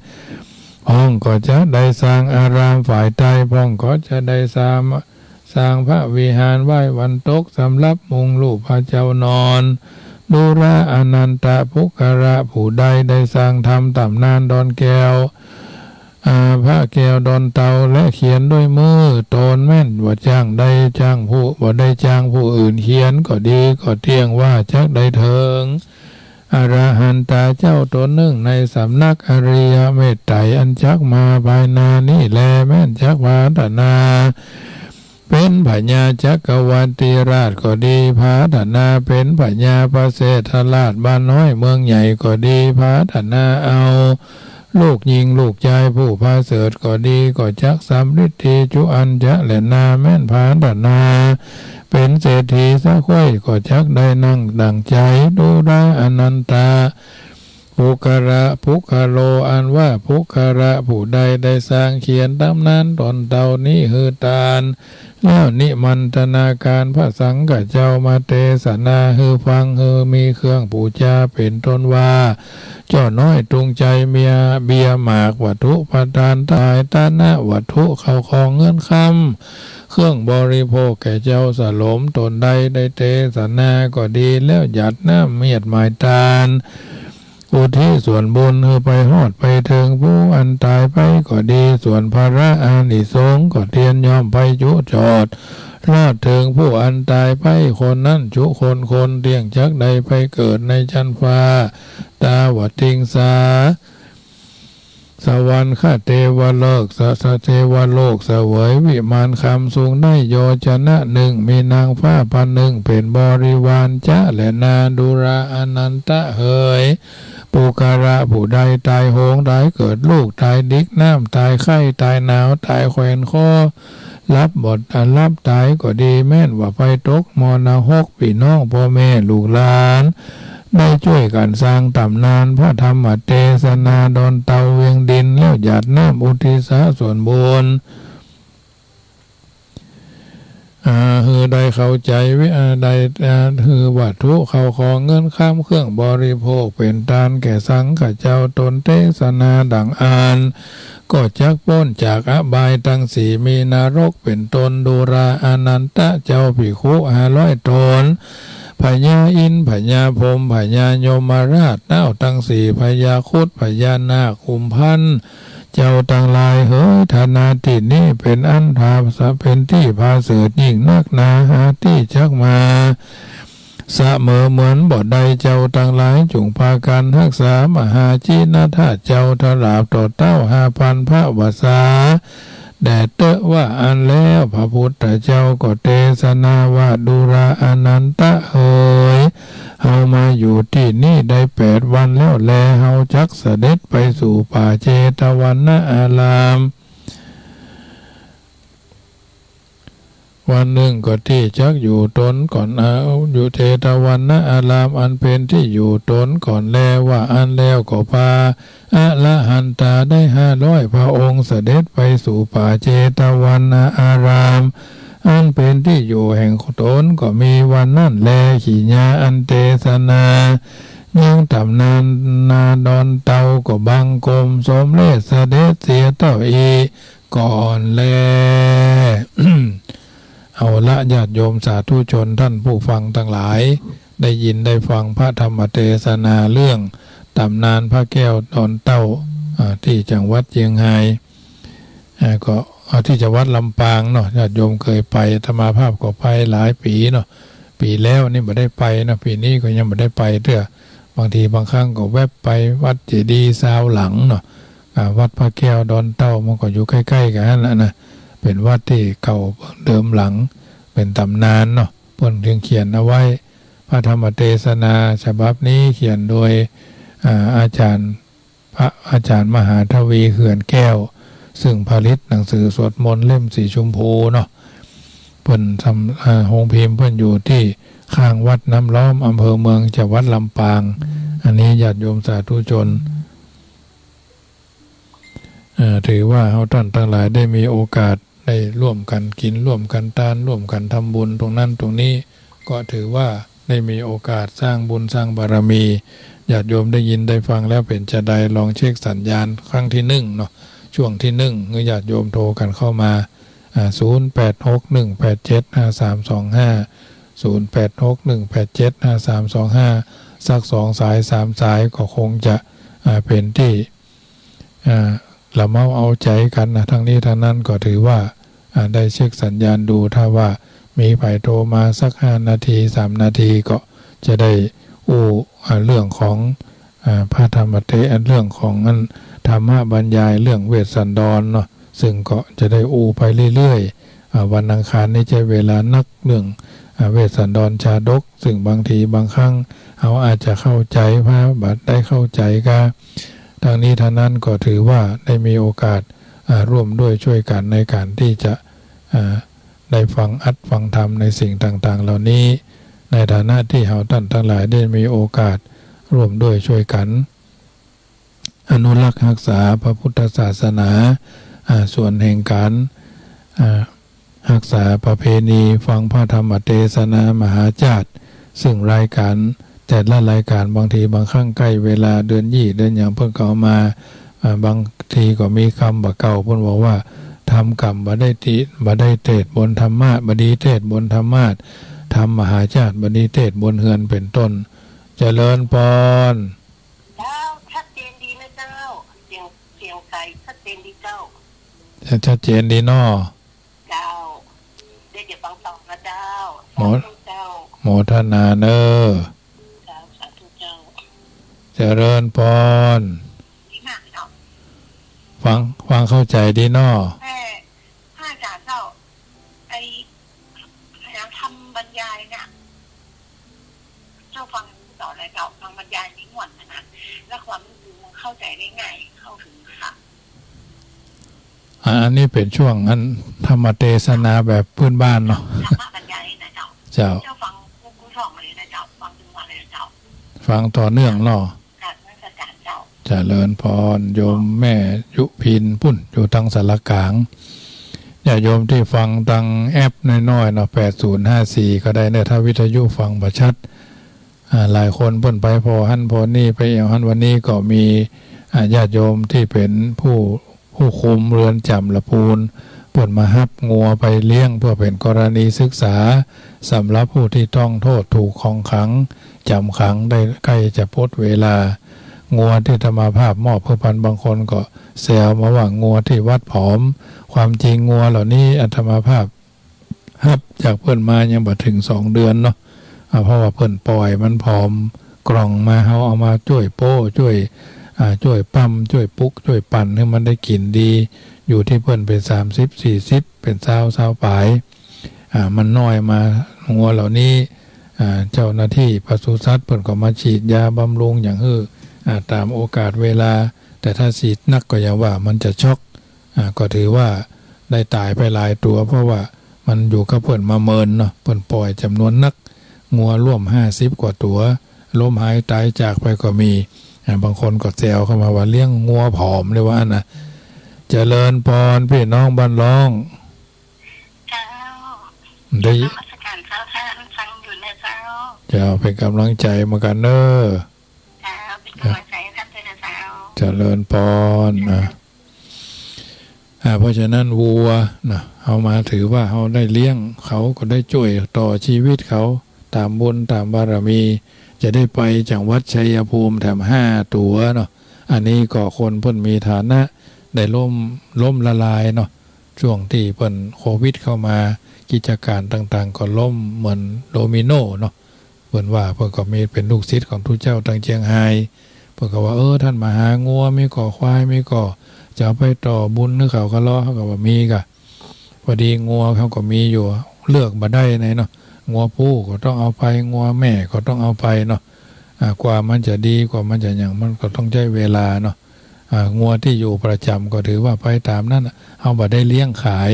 พ่องก็จักได้สร้างอารามฝ่ายใต้ พ่องก็จะได้สร้าง สร้างพระวิหารไหว้วันตก สำหรับมุงรูปพระเจ้านอน ดูราอานันตะ ปุคคละผู้ใดได้สร้างธรรมต๋ำนานดอนแก้ว อ่า พระแก้วดอนเตา และเขียนด้วยมือต๋น แม่นบ่จ้าง ได้จ้างผู้ บ่ได้จ้างผู้อื่นเขียนก็ดี ก็เตี้ยงว่าจักได้เถิง อรหันตาเจ้าต๋นนึ่งในสำนักอริยเมตไตร อันจักมาภายหน้านี้แล แม่นจักผาถนา เป๋นพญาจักรวรรดิราชก็ดี ผาถนาเป๋นพญาประเสริฐราชบ้านน้อยเมืองใหญ่ก็ดี ผาถนาเอาลูกหญิงลูกจายผู้ประเสริฐก็ดี ก็จักสำริดดีจุอันจะแลนา แม่นผาถนาเป๋นเศรษฐีสักข้อยก็จักได้นั่งดั่งใจ๋ ดูราอานันตะ ปุคคละ ปุคคโล อันว่าปุคคละผู้ใดได้สร้างเขียนต๋ำนานดอนเตานี้หื้อตาน แล้วนิมันตนาการพระสังฆเจ้ามาเตสนาหื้อฟัง หื้อมีเครื่องปู๋จาเป๋นต้นว่า จ้อน้อยตุงชัย เมีย เบี้ยหมาก วัตถุประตานทั้งหลาย ฐานะวัตถุ ข้าวของเงินคำ เครื่องบริโภคแก่เจ้าสลมต๋นใดได้เตสนาก็ดี แล้วหยาดน้ำเมียดหมายตาน อุทิศส่วนบุญหื้อไปฮอดไปเถิงผู้อันต๋ายไปก็ดี ส่วนผละอานิสงส์ก็เตียนย่อมไปจุจอด รอดเถิงผู้อันต๋ายไปคนนั้นจุคนคน เตี้ยงจักได้ไปเกิดในจั๊นฟ้า ตาวติงสา สวรรคเตวโลก สะ สะ เตวโลก เสวยวิมานคำสูงได้โยชนะนึ่ง มีนางฟ้าพันนึ่งเป๋นบริวาร จะแลนา ดูราอานันตะเหย ปุคคละผู้ใดต๋ายโหง ต๋ายเกิดลูก ต๋ายดิกน้ำ ต๋ายไข้ ต๋ายหนาว ต๋ายแขวนคอ หลับบ่ อันหลับต๋ายก็ดี แม่นว่าไปตกมรณะหก ปี้น้องป้อแม่ลูกหลาน ได้จ้วยกั๋นสร้างต๋ำนานพระธรรมเตสนาดอนเตาเวียงดิน แล้วหยาดน้ำอุทิศส่วนบุญ อ่า หื้อได้เข้าใจ๋วิ อ่า ได้ อ่า หื้อวัตถุเข้าของเงินคำเครื่องบริโภคเป๋นตานแก่สังฆเจ้าต๋นเตสนาดั่งอั้น ก็จักป๊นจากอบายตังสี่ มีนรกเป๋นต้น ดูราอานันตะ เจ้าภิกขุห้าร้อยต๋น พญาอินทร์ พญาพรหม พญายมราช เต้าตังสี่ พญาครุฑ พญานาค กุมภัณฑ์ เจ้าตังหลายเหย ฐานะตี้นี้เป๋นอันผาสะ เป๋นตี้ผาเสริฐยิ่งนักหนา หาตี้จักมา เสมอเหมือนบ่ได้ เจ้าตังหลายจุ่งปากั๋นฮักษามหาชินธาตุเจ้า ตราบต่อเต้าห้าปันพระวรรษา แด่เต๊อะ ว่าอั้นแล้ว พระพุทธเจ้าก็เตสนาว่า ดูราอานันตะเหย เฮามาอยู่ตี้นี้ได้แปดวันแล้วแล เฮาจักเสด็จไปสู่ป่าเจตวันนอาราม วันนึ่งก็ตี้จักอยู่ต๋นก่อน เอา อยู่เจตวันนอารามอันเป๋นตี้อยู่ต๋นก่อนแล ว่าอั้นแล้วก็ปา อรหันตาได้ห้าร้อยพระองค์เสด็จไปสู่ป่าเจตวันนอาราม อันเป๋นตี้อยู่แห่งต๋นก็มีวันนั้นแล ขิยาอันเตสนายังต๋ำนานนาดอนเตาก็บังคมสมเร็จเสด็จเสียเต้าอี้ ก่อนแล เอาละ ญาติโยมสาธุชนท่านผู้ฟังตังหลาย ได้ยินได้ฟังพระธรรมเตสนาเรื่องต๋ำนานพระแก้วดอนเต้า อ่า ตี้จังหวัดเจียงฮาย อ่า ก็ อ่า ตี้จังหวัดลำปางเนาะ ญาติโยมเกยไป อาตมาภาพก็ไปหลายปี๋เนาะ ปี๋แล้วนี่บ่ได้ไปเนาะ ปี๋นี้ก็ยังบ่ได้ไปเตื้อ บางทีบางครั้งก็แวบไปวัดเจดีย์ซาวหลังเนาะ อ่า วัดพระแก้วดอนเต้ามันก็อยู่ใก้ๆ กั๋นหั้นแหละนะ เป๋นวัดตี้เก่าเดิมหลัง เป๋นต๋ำนานเนาะ เปิ้นจึงเขียนเอาไว้ พระธรรมเตสนาฉบับนี้เขียนโดย อ่า อาจ๋ารย์ พระอาจ๋ารย์มหาทวี เขื่อนแก้ว ซึ่งผลิตหนังสือสวดมนต์เล่มสีชมพูเนาะ เปิ้นทำ อ่า โฮงพิมพ์เปิ้นอยู่ตี้ข้างวัดน้ำล้อม อำเภอเมือง จังหวัดลำปาง อันนี้ญาติโยมสาธุชน เอ่อ ถือว่าเฮาต้านตังหลายได้มีโอกาสได้ร่วมกั๋นกิ๋น ร่วมกั๋นตาน ร่วมกั๋นทำบุญตรงนั้นตรงนี้ ก็ถือว่าได้มีโอกาสสร้างบุญสร้างบารมี ญาติโยมได้ยินได้ฟังแล้วเป๋นจาใด ลองเช็คสัญญาณครั้งตี้นึ่งเนาะ ช่วงตี้นึ่ง หื้อญาติโยมโทรกั๋นเข้ามา อ่า ศูนย์แปดหกหนึ่งแปดเจ็ดห้าสามสองห้า ศูนย์แปดหกหนึ่งแปดเจ็ดห้าสามสองห้า สักสองสายสามสายก็คงจะ อ่า เป๋นตี้ อ่า ละเมาเอาใจ๋กั๋นนะ ทั้งนี้ทั้งนั้นก็ถือว่า อ่า ได้เช็คสัญญาณดู ถ้าว่ามีใผโทรมาสักห้านาที สามนาที ก็จะได้อู้ อ่า เรื่องของ อ่า พระธรรมเต อันเรื่องของอันธรรมบรรยายเรื่องเวสสันดรเนาะ ซึ่งก็จะได้อู้ไปเรื่อยๆ อ่า วันอังคารนี้ใจ๊เวลานักเรื่อง อ่า เวสสันดรชาดก ซึ่งบางทีบางครั้งเฮาอาจจะเข้าใจ๋ พระบ่ได้เข้าใจ๋กา ทั้งนี้ทั้งนั้นก็ถือว่าได้มีโอกาส อ่า ร่วมด้วยช่วยกั๋นในก๋านตี้จะ อ่า ได้ฟังอัตถ์ฟังธรรมในสิ่งต่างๆ เหล่านี้ ในฐานะตี้เฮาต้านตังหลายได้มีโอกาสร่วมด้วยช่วยกั๋น อนุรักษ์ฮักษาพระพุทธศาสนา อ่า ส่วนแห่งก๋าน อ่า ฮักษาประเพณีฟังพระธรรมเตสนามหาชาติ ซึ่งรายก๋านแต่ละรายก๋านบางทีบางครั้งใก้เวลาเดือนยี่เดือนหยังเปิ้นก็เอามา อ่า บางทีก็มีกำบ่าเก่า เปิ้นบอกว่า ธรรมก๋ำบ่ได้ติ บ่ได้เตศน์บนธรรมาสน์ บ่ดีเตศน์บนธรรมาสน์ ธรรมมหาชาติ บ่ดีเตศน์บนเฮือน เป๋นต้น เจริญปอน เจ้า ชัดเจนดีนะเจ้า เสียง เสียงใสชัดเจนดีเจ้า ชัดเจนดีเนาะ เจ้า เดี๋ยวจะฟังต่อนะเจ้า โม สาธุเจ้า โมทนาเน้อ เจ้า สาธุเจ้า เจริญปอน ดีมากเจ้า ฟัง ฟังเข้าใจ๋ดีเนาะ แม่ พระอาจ๋ารย์เจ้า ไอ้ พยายามทำบรรยายเนี่ย เจ้าฟังต่อเลยเจ้า ฟังบรรยายนี้ม่วนนะ แล้วความรู้สึกมันเข้าใจ๋ได้ง่าย เข้าถึงค่ะ อ่า อันนี้เป๋นช่วงอันธรรมเตสนาแบบพื้นบ้านเนาะ ธรรมบรรยายนะเจ้า เจ้า เจ้าฟังทุกๆ ช่องเลยนะเจ้า ฟังทุกวันเลยนะเจ้า ฟังต่อเนื่องเนาะ กราบนมัสการเจ้า เจริญปอน โยมแม่ยุพินปุ้น อยู่ตางสารกลาง ญาติโยมตี้ฟังตางแอปน้อยๆ เนาะ แปดศูนย์ห้าสี่ ก็ได้เน้อ ถ้าวิทยุฟังบ่ชัด อ่า หลายคนเปิ้นไปผ่อหั้นผ่อนี่ ไปแอ่วหั้น วันนี้ก็มี อ่า ญาติโยมตี้เป๋นผู้ ผู้คุมเรือนจ๋ำละปูน เปิ้นมาฮับงัวไปเลี้ยง เพื่อเป๋นกรณีศึกษา สำหรับผู้ตี้ต้องโทษถูกของขัง จ๋ำขังได้ใก้จะป๊นเวลา งัวตี้อาตมาภาพมอบหื้อปัน บางคนก็แซวมาว่างัวตี้วัดผอม ความจริงงัวเหล่านี้อาตมาภาพ ฮับจากเปิ้นมายังบ่เถิงสองเดือนเนาะ อ่า เพราะว่าเปิ้นป่อยมันผอม กล่องมา เฮาเอามาจ้วยโป๊ จ้วย อ่า จ้วยปั๊ม จ้วยปลุก จ้วยปั่นหื้อมันได้กิ๋นดี อยู่ตี้เปิ้นเป๋นสามสิบ สี่สิบ เป๋นซาว ซาวป๋าย อ่า มันน้อยมา งัวเหล่านี้ อ่า เจ้าหน้าตี้ปศุสัตว์เปิ้นก็มาฉีดยาบำรุงหยังหื้อ อ่า ต๋ามโอกาสเวลา แต่ถ้าฉีดนักก็อย่างว่ามันจะช็อก อ่า ก็ถือว่าได้ต๋ายไปหลายตั๋ว เพราะว่ามันอยู่กับเปิ้นมาเมินเนาะ เปิ้นป่อยจ๋ำนวนนัก งัวร่วมห้าสิบกว่าตั๋ว ล้มหายต๋ายจากไปก็มี อ่า บางคนก็แซวเข้ามาว่าเลี้ยงงัวผอมเลยว่าอั้นนะ เจริญปอน ปี้น้องบ้านล่อง เจ้า ได้ นมัสการเจ้า ท่านฟังอยู่นะเจ้า เจ้า เป๋นก๋ำลังใจ๋เหมือนกั๋นเน้อ เจ้า เป๋นก๋ำลังใจ๋หื้อท่านด้วยนะเจ้า เจริญปอน อ่ะ อ่า เพราะฉะนั้นวัวนะ เฮามาถือว่าเฮาได้เลี้ยง เขาก็ได้จ้วยต่อชีวิตเขา ต๋ามบุญต๋ามบารมี จะได้ไปจังหวัดชัยภูมิแถมห้าตั๋วเนาะ อันนี้ก็คนเปิ้นมีฐานะได้ล้ม ล้มละลายเนาะ ช่วงตี้เปิ้นโควิดเข้ามา กิจก๋านต่างๆ ก็ล้มเหมือนโดมิโนเนาะ เปิ้นว่า เปิ้นก็มีเป๋นลูกศิษย์ของตุ๊เจ้าตางเจียงฮาย เปิ้นก็ว่า เออ ท่านมาหางัว มีก่อควาย มีก่อ จะเอาไปต่อบุญหื้อเขากาเลาะ เขาก็ว่ามีก่ะ พอดีงัวเขาก็มีอยู่ เลือกบ่ได้ไงเนาะ งัวผู้ก็ต้องเอาไป งัวแม่ก็ต้องเอาไปเนาะ อ่า กว่ามันจะดี กว่ามันจะหยัง มันก็ต้องใจ๊เวลาเนาะ อ่า งัวตี้อยู่ประจ๋ำก็ถือว่าไปต๋ามนั้นน่ะ เฮาบ่ได้เลี้ยงขาย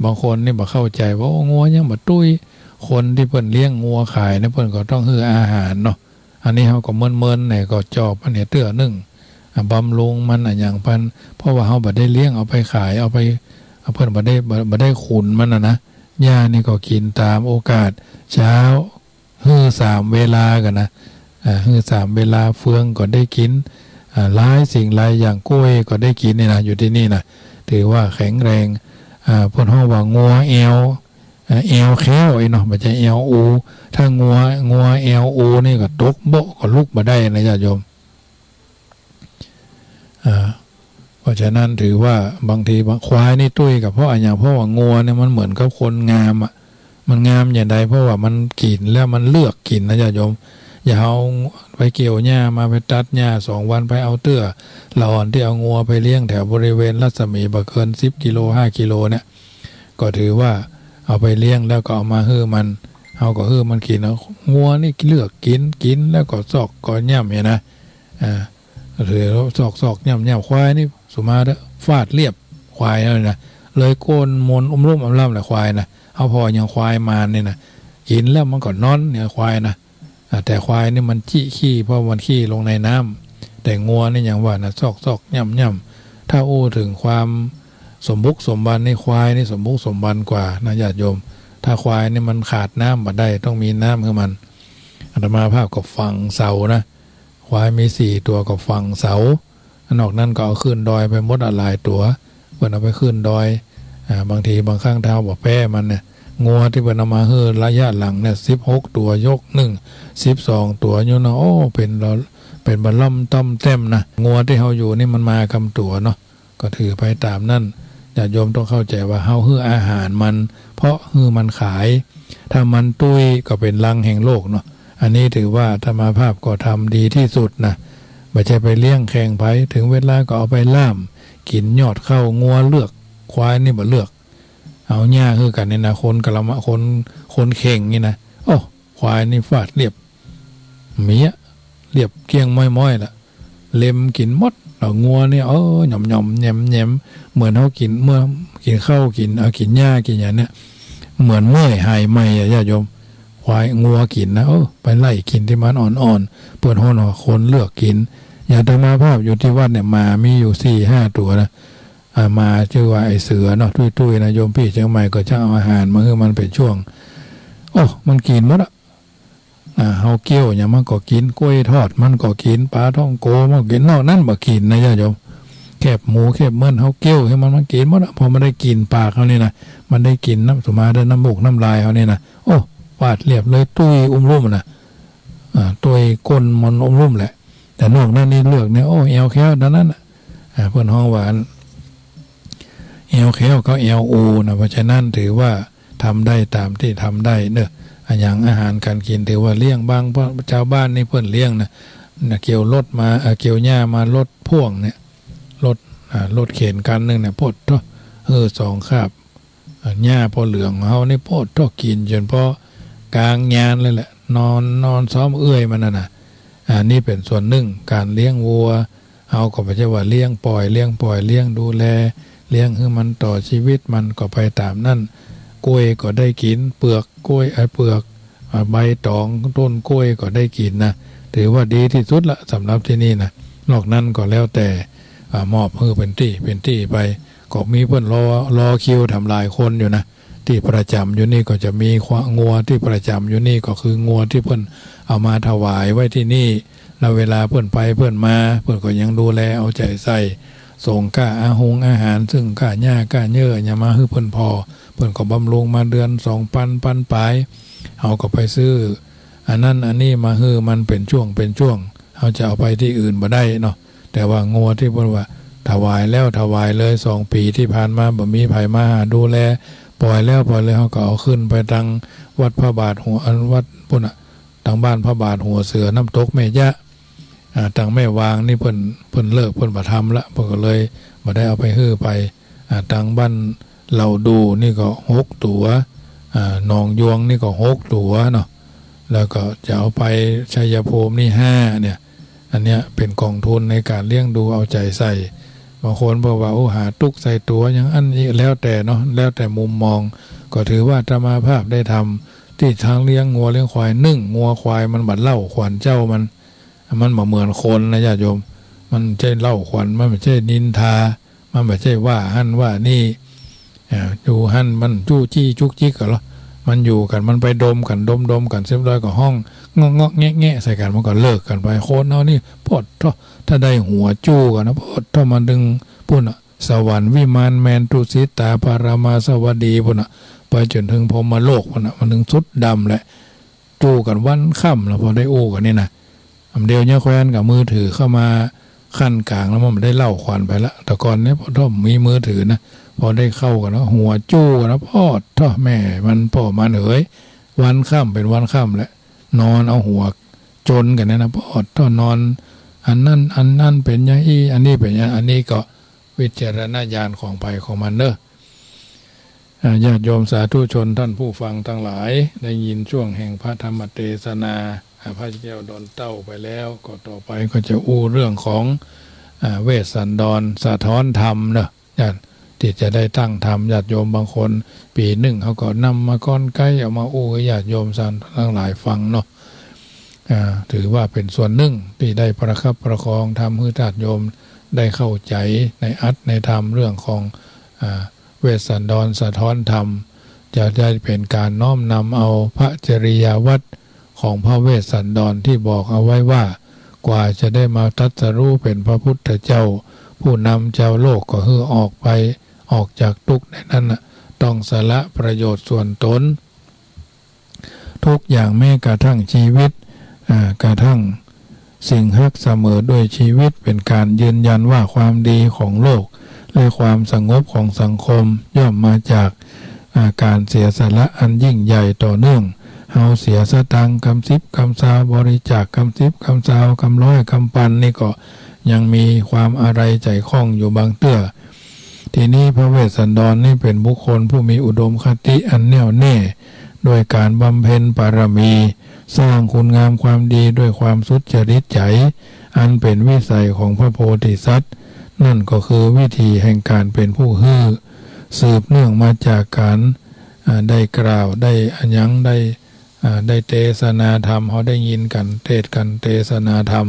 บางคนนี่บ่เข้าใจ๋ว่า โอ้ งัวยังบ่ตุ้ย คนตี้เปิ้นเลี้ยงงัวขายเนี่ย เปิ้นก็ต้องหื้ออาหารเนาะ อันนี้เฮาก็เมินๆ เนี่ย ก็จอบมันเนี่ยเตื้อนึ่ง อ่า บำรุงมันอะหยังมัน เพราะว่าเฮาบ่ได้เลี้ยงเอาไปขาย เอาไป เอา เปิ้นบ่ได้ บ่ บ่ได้ขุนมันน่ะนะ หญ้านี่ก็กิ๋นต๋ามโอกาส เจ๊า หื้อสามเวลากั๋นนะ อ่า หื้อสามเวลา เฟืองก็ได้กิ๋น อ่า หลายสิ่งหลายอย่าง ก้วยก็ได้กิ๋นนี่นะ อยู่ตี้นี่นะ ถือว่าแข็งแรง อ่า เปิ้นฮ้องว่างัวแอ่ว อ่า แอ่วแค้วอี้เนาะ บ่ใจ้แอ่วอู ถ้างัว งัวแอ่วอูนี่ก็ตกเบาะก็ลุกบ่ได้นะญาติโยม อ่า เพราะฉะนั้นถือว่าบางทีบาง ควายนี่ตุ้ยก็เพราะอะหยัง เพราะว่างัวเนี่ยมันเหมือนกับคนงามอะ มันงามอย่างใด เพราะว่ามันกิ๋นแล้วมันเลือกกิ๋นนะญาติโยม อย่าเอาไปเกี่ยวหญ้ามา ไปตัดหญ้าสองวัน ไปเอาเตื้อละอ่อนตี้เอางัวไปเลี้ยงแถวบริเวณรัศมีบ่เกินสิบกิโล ห้ากิโลเนี่ย ก็ถือว่าเอาไปเลี้ยงแล้วก็เอามาหื้อมัน เฮาก็หื้อมันกิ๋น เอา งัวนี่เลือกกิ๋น กิ๋นแล้วก็ซอกก็ย่ำเนี่ยนะ อ่า ถือซอกๆ ย่ำๆ ควายนี่สุมาเต๊อะ ฟาดเรียบ ควายนั่นนะ เลยก้นมนอุ้มลุ่มอำล่ำแหละควายนะ เอาผ่ออย่างควายมารนี่นะ กิ๋นแล้วมันก็นอนเนี่ยควายนะ อ่า แต่ควายนี่มันจิขี้ เพราะมันขี้ลงในน้ำ แต่งัวนี่ยังว่านะ ซอกๆ ย่ำๆ ถ้าอู้เถิงความสมบุกสมบันนี่ ควายนี่สมบุกสมบันกว่านะญาติโยม ถ้าควายนี่มันขาดน้ำบ่ได้ ต้องมีน้ำหื้อมัน อาตมาภาพก็ฝังเสานะ ควายมีสี่ตั๋วก็ฝังเสา นอกนั้นก็เอาขึ้นดอยไปหมดอะ หลายตั๋ว เปิ้นเอาไปขึ้นดอย อ่า บางทีบางครั้งถ้าเฮาบ่แป๊มันเนี่ย งัวตี้เปิ้นเอามาหื้อระยะหลังเนี่ย สิบหกตั๋ว ยกนึ่ง สิบสองตั๋วอยู่เนาะ โอ้ เป๋นละ เป๋นบ่าล่อมต้อมแต้มนะ งัวตี้เฮาอยู่นี่มันมากำตั๋วเนาะ ก็ถือไปต๋ามนั้น ญาติโยมต้องเข้าใจ๋ว่าเฮาหื้ออาหารมัน เพราะหื้อมันขาย ถ้ามันตุ้ยก็เป๋นรังแห่งโรคเนาะ อันนี้ถือว่าอาตมาภาพก็ทำดีตี้สุดนะ บ่ใจ้ไปเลี้ยงแข่งใผ เถิงเวลาก็เอาไปล่าม กิ๋นยอดข้าว งัวเลือก ควายนี่บ่เลือก เอาหญ้าหื้อกั๋นนี่นะ คนกะละมะ คน คนเข่งนี่นะ โอ้ ควายนี่ฟาดเรียบ เมี้ย เรียบเกลี้ยงม้อยๆ ละ เล็มกิ๋นหมด แล้วงัวนี่ เออ หย่อมๆ แหยมๆ เหมือนเฮากิ๋น เมื่อกิ๋นข้าว กิ๋น เอา กิ๋นหญ้า กิ๋นหยังเนี่ย เหมือนเมื่อยหายใหม่อะญาติโยม ควาย งัวกิ๋นนะ เออ ไปไล่กิ๋นตี้มันอ่อนๆ เปิ้นฮ้องว่าคนเลือกกิ๋น อย่างอาตมาภาพอยู่ตี้วัดเนี่ย หมามีอยู่สี่ห้าตั๋วนะ อ่า หมาจื้อว่าไอ้เสือเนาะ ตุ้ยๆ นะ โยมปี้เจียงใหม่ก็จะเอาอาหารมาหื้อมันเป๋นช่วง โอ้ มันกิ๋นหมดอะ อ่า เฮาเกี้ยวหยังมันก็กิ๋น ก้วยทอดมันก็กิ๋น ป๋าท่องโกมันก็กิ๋น นอกนั้นบ่กิ๋นนะญาติโยม แคบหมูแคบเมิน เฮาเกี้ยวหื้อมัน มันกิ๋นหมดอะ เพราะมันได้กลิ่นปากเฮานี่นะ มันได้กลิ่นน้ำ สุมาเต๊อะ น้ำมูกน้ำลายเฮานี่นะ โอ้ ฟาดเรียบเลย ตุ้ยอุ้มลุ่มนะ อ่า ตุ้ยก้นมันอุ้มลุ่มแหละ แต่นอกนั้นนี่เลือกเนี่ย โอ้ แอ่วแค้วเต้านั้นน่ะ อ่า เปิ้นฮ้องว่าอัน แอ่วแค้วกับแอ่วอูนะ เพราะฉะนั้นถือว่าทำได้ต๋ามตี้ทำได้เนาะ อะหยังอาหารก๋านกิ๋นถือว่าเลี้ยง บางชาวบ้านนี่เปิ้นเลี้ยงนะ นะ เกี่ยวรถมา เอ่อ เกี่ยวหญ้ามา รถพ่วงเนี่ย รถ อ่า รถเข็นคันนึ่งเนี่ย โพดโธ่ เออ สองคาบ อ่า หญ้าปอเหลืองเฮานี่ โพดโธ่ กิ๋นจ๋นปอกลางยานเลยแหละ นอน นอนซ้อมเอื้อยมันน่ะนะ อ่า นี่เป๋นส่วนนึ่งก๋านเลี้ยงวัว เฮาก็บ่ใจ้ว่าเลี้ยงป่อย เลี้ยงป่อย เลี้ยงดูแล เลี้ยงหื้อมันต่อจีวิตมันก็ไปต๋ามนั้น ก้วยก็ได้กิ๋น เปลือกก้วย เอ่อ เปลือก อ่า ใบตองต้นก้วยก็ได้กิ๋นนะ ถือว่าดีตี้สุดละสำหรับตี้นี่นะ นอกนั้นก็แล้วแต่ อ่า มอบหื้อเป๋นตี้เป๋นตี้ไป ก็มีเปิ้นรอ รอคิวแถมหลายคนอยู่นะ ตี้ประจ๋ำอยู่นี่ก็จะมีควะ งัวตี้ประจ๋ำอยู่นี่ก็คืองัวตี้เปิ้นเอามาถวายไว้ตี้นี่ แล้วเวลาเปิ้นไปเปิ้นมา เปิ้นก็ยังดูแลเอาใจ๋ใส่ ส่งก้าอาหงอาหาร ซึ่งก้าหญ้าก้าเยื่อหยังมาหื้อเปิ้นผ่อ เปิ้นก็บำรุงมาเดือนสองปัน ปันป๋าย เฮาก็ไปซื้ออันนั้นอันนี้มาหื้อมันเป๋นจ้วงเป๋นจ้วง เฮาจะเอาไปตี้อื่นบ่ได้เนาะ แต่ว่างัวตี้เปิ้นว่าถวายแล้วถวายเลย สองปี๋ตี้ผ่านมาบ่มีใผมาหาดูแล ป่อยแล้วป่อยเลย เฮาก็เอาขึ้นไปตังวัดพระบาทหัว อันวัดปุ้นน่ะ ตังบ้านพระบาทหัวเสือ น้ำตกแม่ยะ อ่า ตังแม่วางนี่เปิ้น เปิ้นเลิก เปิ้นบ่ทำละ เปิ้นก็เลยบ่ได้เอาไปหื้อไป อ่า ตังบ้านเหล่าดู่นี่ก็หกตั๋ว อ่า หนองยวงนี่ก็หกตั๋วเนาะ แล้วก็จะเอาไปชัยภูมินี่ห้าเนี่ย อันเนี้ยเป๋นก๋องทุนในก๋านเลี้ยงดูเอาใจ๋ใส่ บางคนบอกว่า โอ้ หาตุ๊กข์ใส่ตั๋วอย่างอั้นอีก แล้วแต่เนาะ แล้วแต่มุมมอง ก็ถือว่าอาตมาภาพได้ทำ ตี้ตังเลี้ยงงัวเลี้ยงควาย นึ่งงัวควายมันบ่เล้าขวัญเจ้ามัน มันบ่เหมือนคนนะญาติโยม มันบ่ใจ้เล้าขวัญ มันบ่ใจ้นินทา มันบ่ใจ้ว่าหั้นว่านี่ อ่า อยู่หั้นมันจู้จี้จุกจิกกั๋นเหรอ มันอยู่กั๋น มันไปดมกั๋น ดมๆ กั๋นเสียบร้อยก็ฮ้องเงาะๆ แงะๆ ใส่กั๋น มันก็เลิกกั๋นไป คนเฮานี่ ปอดเถาะ ถ้าได้หัวจู้กั๋นนะ ปอดเถาะ มาเถิงปู๊นน่ะ สวรรค์วิมานแมน ตุสิตา ปรมาสวัสดีปู๊นน่ะ ไปจ๋นเถิงพรหมโลกปู๊นน่ะ มันเถิงสุดดำแหละ จู้กั๋นวันค่ำแล้ว พอได้อู้กั๋นนี่นะ อำเดี่ยวนี้แคว้นกับมือถือเข้ามาขั้นก๋างแล้ว มันบ่ได้เล้าขวัญไปละ แต่ก่อนเนี่ยปอดเถาะมีมือถือนะ พอได้เข้ากั๋นแล้ว หัวจู้กั๋นแล้ว ปอดเถาะ แม่มันป้อมันเหย วันค่ำเป๋นวันค่ำแหละ นอนเอาหัวจนกั๋นเนี่ยนะ ปอดเถาะ นอน อันนั้น อันนั้นเป๋นอย่างอี้ อันนี้เป๋นอย่าง อันนี้ก็วิจารณญาณของใผของมันเน่อ อ่า ญาติโยมสาธุชนท่านผู้ฟังตังหลาย ได้ยินช่วงแห่งพระธรรมเตสนา อ่า พระแก้วดอนเต้าไปแล้ว ก็ต่อไปก็จะอู้เรื่องของ อ่า เวสสันดรสะท้อนธรรมเนาะ ญาติ ตี้จะได้ตั้งธรรม ญาติโยมบางคน ปี๋นึ่งเขาก็นำมาก่อนไกล เอามาอู้หื้อญาติโยมสันตังหลายฟังเนาะ อ่า ถือว่าเป๋นส่วนนึ่งตี้ได้ประคับประคองธรรมหื้อญาติโยมได้เข้าใจ๋ในอัตถ์ในธรรมเรื่องของ อ่า เวสสันดรสะท้อนธรรม จะได้เป๋นก๋านน้อมนำเอาพระจริยาวัตรของพระเวสสันดรตี้บอกเอาไว้ว่า กว่าจะได้มาตรัสรู้เป๋นพระพุทธเจ้า ผู้นำจาวโลกก็หื้อออกไป ออกจากตุ๊กข์ได้นั้นน่ะ ต้องสละประโยชน์ส่วนตน ทุกอย่างแม้กระทั่งชีวิต อ่า กระทั่งสิ่งฮักเสมอด้วยชีวิต เป๋นก๋านยืนยันว่าความดีของโลก และความสงบของสังคมย่อมมาจาก อ่า ก๋านเสียสละอันยิ่งใหญ่ต่อเนื่อง เฮาเสียสตางค์กำสิบกำซาว บริจาคกำสิบกำซาว กำร้อยกำปันนี่ก็ยังมีความอาลัยใจ๋ข้องอยู่บางเตื้อ ทีนี้พระเวสสันดรนี่เป๋นบุคคลผู้มีอุดมคติอันแน่วแน่ ด้วยก๋านบำเพ็ญบารมี สร้างคุณงามความดีด้วยความสุจริตใจ๋ อันเป๋นวิสัยของพระโพธิสัตว์ นั่นก็คือวิธีแห่งก๋านเป๋นผู้หื้อ สืบเนื่องมาจากก๋าน อ่า ได้กล่าว ได้อะหยัง ได้ อ่า ได้เตสนาธรรม เฮาได้ยินกั๋น เตสน์กั๋น เตสนาธรรม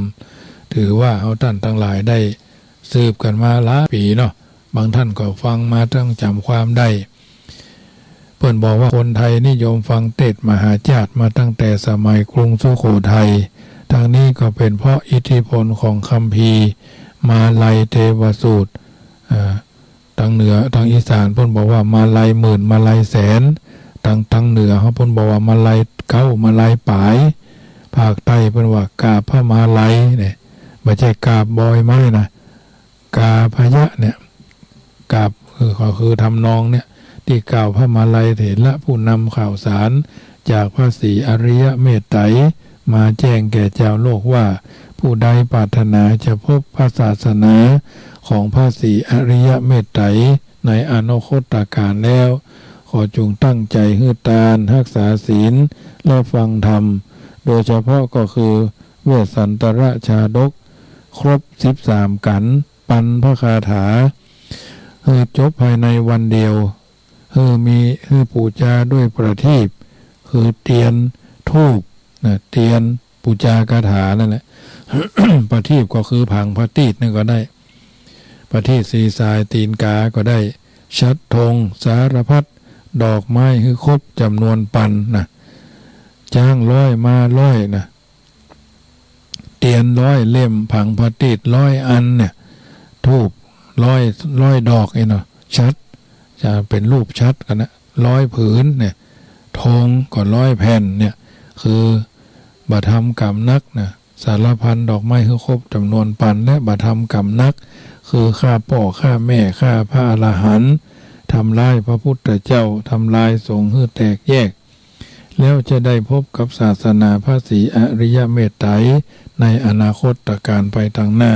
ถือว่าเฮาต้านตังหลายได้สืบกั๋นมาหลายปี๋เนาะ บางต้านก็ฟังมาตั้งจ๋ำความได้ เปิ้นบอกว่าคนไทยนิยมฟังเตสน์มหาจาตุมาตั้งแต่สมัยกรุงสุโขทัย ทั้งนี้ก็เป๋นเพราะอิทธิพลของคัมภีร์มาลัยเตวสูตร อ่า ตางเหนือ ตางอีสานเปิ้นบอกว่ามาลัยหมื่น มาลัยแสน ตาง ตางเหนือเฮาเปิ้นบอกว่ามาลัยเก๊า มาลัยป๋าย ภาคใต้เปิ้นว่ากาบพระมาลัยเนี่ย บ่ใจ้กาบบอยไม้นะ กาพยะเนี่ย กาบคือ ก็คือทำนองเนี่ย ตี้กล่าวพระมาลัยเถระผู้นำข่าวสารจากพระศรีอริยเมตไตรมาแจ้งแก่จาวโลกว่า ผู้ใดปรารถนาจะพบพระศาสนาของพระศรีอริยเมตไตรในอนาคตกาลแล้ว ขอจุ่งตั้งใจ๋หื้อตาน ฮักษาศีล และฟังธรรม โดยเฉพาะก็คือเวสสันตรชาดก ครบสิบสามกัณฑ์ ปันพระคาถา หื้อจบภายในวันเดียว หื้อมี หื้อปู๋จาด้วยประทีป คือเตียน ธูป นะ เตียน ปู๋จากาถานั่นแหละ ประทีปก็คือผางพระตีดนี่ก็ได้ ประทีปสี่สาย ตีนกาก็ได้ ฉัตรธง สารพัด ดอกไม้หื้อครบจ๋ำนวนปันนะ จ๊างร้อย ม้าร้อยนะ เตียนร้อยเล่ม ผางพระตีดร้อยอันเนี่ย ธูปร้อย ร้อยดอกนี่เนาะ ฉัตร จะเป๋นรูปฉัตรกั๋นนะ ร้อยผืนเนี่ย ธงก็ร้อยแผ่นเนี่ย คือบ่ทำก๋รรมนักนะ สารพันดอกไม้หื้อครบจ๋ำนวนปัน และบ่ทำก๋รรมนัก คือฆ่าป้อฆ่าแม่ ฆ่าพระอรหันต์ ทำร้ายพระพุทธเจ้า ทำลายสงฆ์หื้อแตกแยก แล้วจะได้พบกับศาสนาพระศรีอริยเมตไตรในอนาคตกาลไปตางหน้า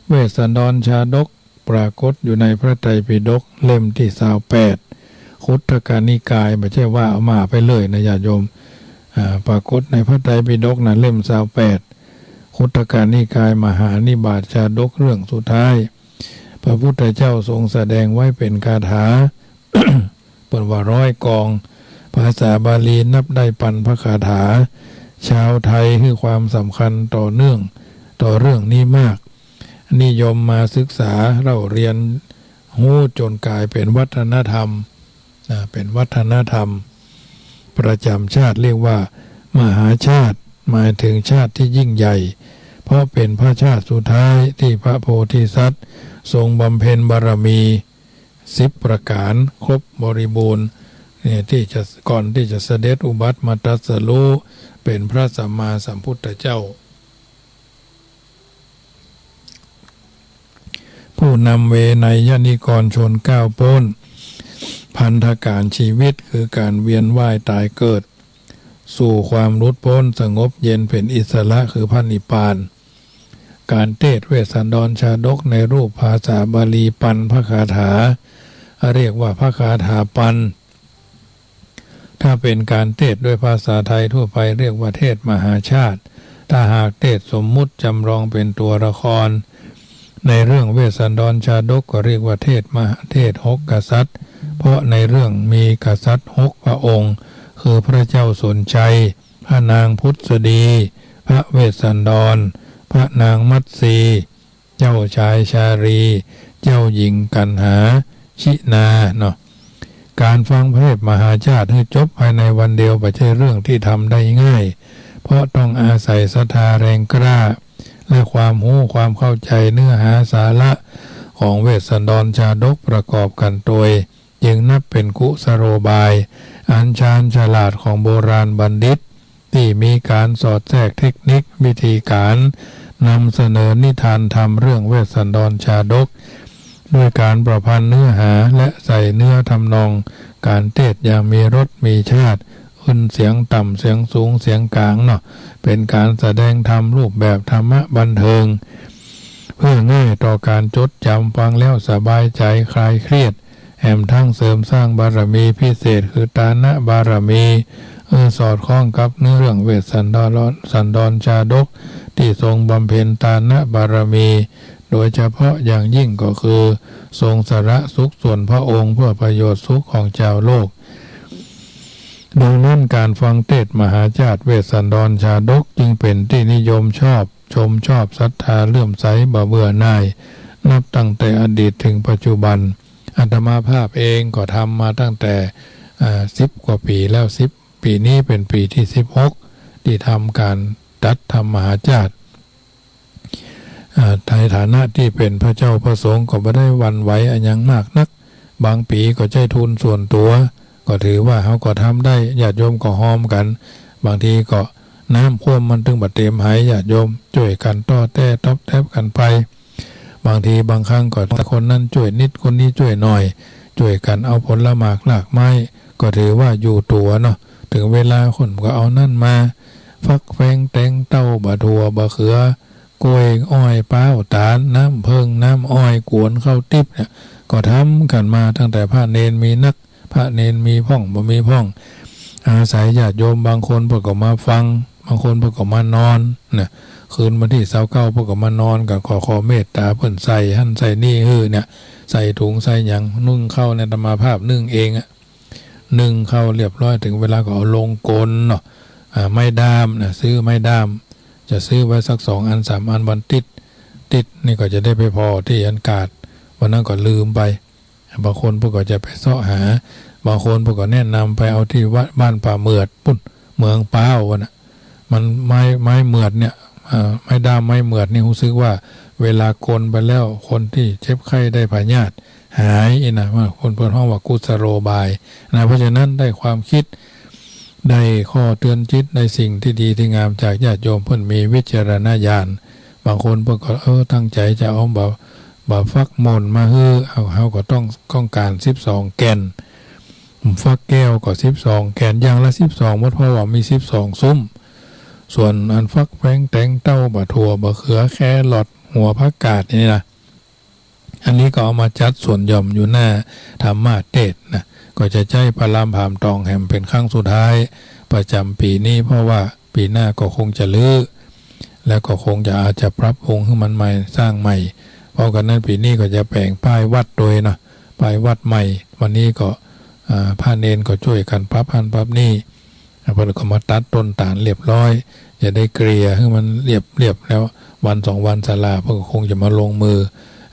เวสสันดรชาดกปรากฏอยู่ในพระไตรปิฎกเล่มตี้ซาวแปด คุตตกนิกาย บ่ใจ้ว่าเอามาไปเลยนะญาติโยม อ่า ปรากฏในพระไตรปิฎกนะ เล่มซาวแปด คุตตกนิกาย มหานิบาตชาดกเรื่องสุดท้าย พระพุทธเจ้าทรงแสดงไว้เป๋นคาถา เปิ้นว่าร้อยกอง ภาษาบาลีนับได้ปันพระคาถา ชาวไทยหื้อความสำคัญต่อเนื่อง ต่อเรื่องนี้มาก นิยมมาศึกษาเล่าเรียน ฮู้จ๋นก๋ายเป๋นวัฒนธรรม อ่า เป๋นวัฒนธรรมประจ๋ำชาติ เรียกว่ามหาชาติ หมายเถิงชาติตี้ยิ่งใหญ่ เพราะเป๋นพระชาติสุดท้ายตี้พระโพธิสัตว์ทรงบำเพ็ญบารมีสิบประก๋านครบบริบูรณ์ เนี่ย ตี้จะ ก่อนตี้จะเสด็จอุบัติมาตรัสรู้เป๋นพระสัมมาสัมพุทธเจ้า ผู้นำเวไนยนิกรชนก้าวป๊นพันธก๋านชีวิต คือก๋านเวียนว่ายต๋ายเกิด สู่ความหลุดป๊นสงบเย็นเป๋นอิสระ คือพระนิพพาน ก๋านเตสน์เวสสันดรชาดกในรูปภาษาบาลีปันพระคาถา เรียกว่าพระคาถาปัน ถ้าเป๋นก๋านเตสน์ด้วยภาษาไทยทั่วไปเรียกว่าเทศน์มหาชาติ ถ้าหากเตสน์สมมุติจ๋ำลองเป๋นตัวละคร ในเรื่องเวสสันดรชาดกก็เรียกว่าเทศน์มหา เทศน์หกกษัตริย์ เพราะในเรื่องมีกษัตริย์หกพระองค์ คือพระเจ้าสนชัย พระนางพุทธดี พระเวสสันดร พระนางมัตสี เจ้าชายชาลี เจ้าหญิงกัณหา ชินา เนาะ ก๋านฟังพระเทศน์มหาชาติหื้อจบภายในวันเดียวบ่ใจ้เรื่องตี้ทำได้ง่าย เพราะต้องอาศัยศรัทธาแรงกล้า และความฮู้ความเข้าใจ๋เนื้อหาสาระของเวสสันดรชาดกประกอบกั๋นตวย จึงนับเป๋นกุสโลบายอันชาญฉลาดของโบราณบัณฑิต ตี้มีก๋านสอดแทรกเทคนิควิธีก๋านนำเสนอนิทานธรรมเรื่องเวสสันดรชาดก ด้วยก๋านประพันธ์เนื้อหาและใส่เนื้อทำนองก๋านเตสน์อย่างมีรสมีชาติ ขึ้นเสียงต่ำ เสียงสูง เสียงก๋างเนาะ เป๋นก๋านแสดงธรรมรูปแบบธรรมะบันเทิง เพื่อง่ายต่อก๋านจดจ๋ำ ฟังแล้วสบายใจ๋คลายเครียด แหมทั้งเสริมสร้างบารมีพิเศษคือตานะบารมี เออ สอดคล้องกับเนื้อเรื่องเวสสันดร สันดรชาดกตี้ทรงบำเพ็ญตานะบารมี โดยเฉพาะอย่างยิ่งก็คือทรงสละสุขส่วนพระองค์เพื่อประโยชน์สุขของจาวโลก ดังนั้นก๋านฟังเตสน์มหาชาติเวสสันดรชาดกจึงเป๋นตี้นิยมชอบ ชมชอบ ศรัทธาเลื่อมใสบ่เบื่อหน่าย นับตั้งแต่อดีตเถิงปัจจุบัน อาตมาภาพเองก็ทำมาตั้งแต่ อ่า สิบกว่าปี๋แล้ว สิบ ปี๋นี้เป๋นปี๋ตี้สิบหก ตี้ทำก๋านตัดธรรมมหาชาติ อ่า ในฐานะตี้เป๋นพระเจ้าพระสงฆ์ก็บ่ได้หวั่นไหวอะหยังมากนัก บางปี๋ก็ใจ๊ทุนส่วนตั๋ว ก็ถือว่าเฮาก็ทำได้ ญาติโยมก็ฮอมกั๋น บางทีก็น้ำคว่ำมันตึงบ่เต๋มไห ญาติโยมจ้วยกั๋นต่อแต๊ต๊อบแต๊บกั๋นไป บางทีบางครั้งก็คนนั้นจ้วยนิด คนนี้จ้วยหน่อย จ้วยกั๋นเอาผลหมากรากไม้ ก็ถือว่าอยู่ตั๋วเนาะ เถิงเวลาคนก็เอานั้นมา ฟักแฟงแตงเต้า บ่าถั่วบ่าเขือ กล้วยอ้อยป๊าวต๋าล น้ำเผิ้งน้ำอ้อย กวนข้าวติ๊บเนี่ย ก็ทำกั๋นมาตั้งแต่พระเณรมีนัก พระเณรมีพ่องบ่มีพ่อง อาศัยญาติโยม บางคนเปิ้นก็มาฟัง บางคนเปิ้นก็มานอนนะ คืนวันตี้ซาวเก้าเปิ้นก็มานอน ก็ขอ ขอเมตต๋าเปิ้นใส่หั้นใส่นี่หื้อเนี่ย ใส่ถุงใส่หยัง นึ่งข้าวเนี่ย อาตมาภาพนึ่งเองอะ นึ่งข้าวเรียบร้อย เถิงเวลาก็เอาลงกลเนาะ อ่า ไม้ด้ามนะ ซื้อไม้ด้าม จะซื้อไว้สักสองอันสามอัน วันติ๊ด ติ๊ดนี่ก็จะได้ไปผ่อตี้อันกาด วันนั้นก็ลืมไป บางคนเปิ้นก็จะไปเซาะหา บางคนเปิ้นก็แนะนำไปเอาตี้วัดบ้านป่าเหมือดปุ้น เมืองป๊าวนั่นน่ะ มันไม้ ไม้เหมือดเนี่ย อ่า ไม้ด้ามไม้เหมือดนี่ฮู้สึกว่าเวลากลไปแล้ว คนตี้เจ็บไข้ได้พยาธิหายอี้นะ ว่าคนเปิ้นฮ้องว่ากุสโลบายนะ เพราะฉะนั้นได้ความคิด ได้ข้อเตือนจิต ได้สิ่งตี้ดีตี้งามจากญาติโยมเปิ้นมีวิจารณญาณ บางคนเปิ้นก็ เออ ตั้งใจ๋จะเอาบ่า บ่าฟักหม่นมาหื้อ เฮา เฮาก็ต้อง ต้องก๋านสิบสองแก่น ฟักแก้วก็สิบสองแก่น อย่างละสิบสองหมด เพราะว่ามีสิบสองซุม ส่วนอันฟักแฟงแตงเต้า บ่าถั่วบ่าเขือ แครอท หัวผักกาดนี่นะ อันนี้ก็เอามาจัดส่วนหย่อมอยู่หน้าธรรมเตสน์นะ ก็จะใจ๊พระรามผามตองแหมเป๋นครั้งสุดท้ายประจ๋ำปี๋นี้ เพราะว่าปี๋หน้าก็คงจะรื้อ แล้วก็คงจะอาจจะปรับปรุงหื้อมันใหม่ สร้างใหม่ เพราะกั๋นนั้นปี๋นี้ก็จะแป๋งป้ายวัดตวยเนาะ ป้ายวัดใหม่ วันนี้ก็ อ่า พระเณรก็จ้วยกั๋นปรับหั้นปรับนี่ เปิ้นก็มาตัดต้นตาลเรียบร้อย จะได้เกลี่ยหื้อมันเรียบๆ แล้ววันสองวันศาลาเปิ้นก็คงจะมาลงมือ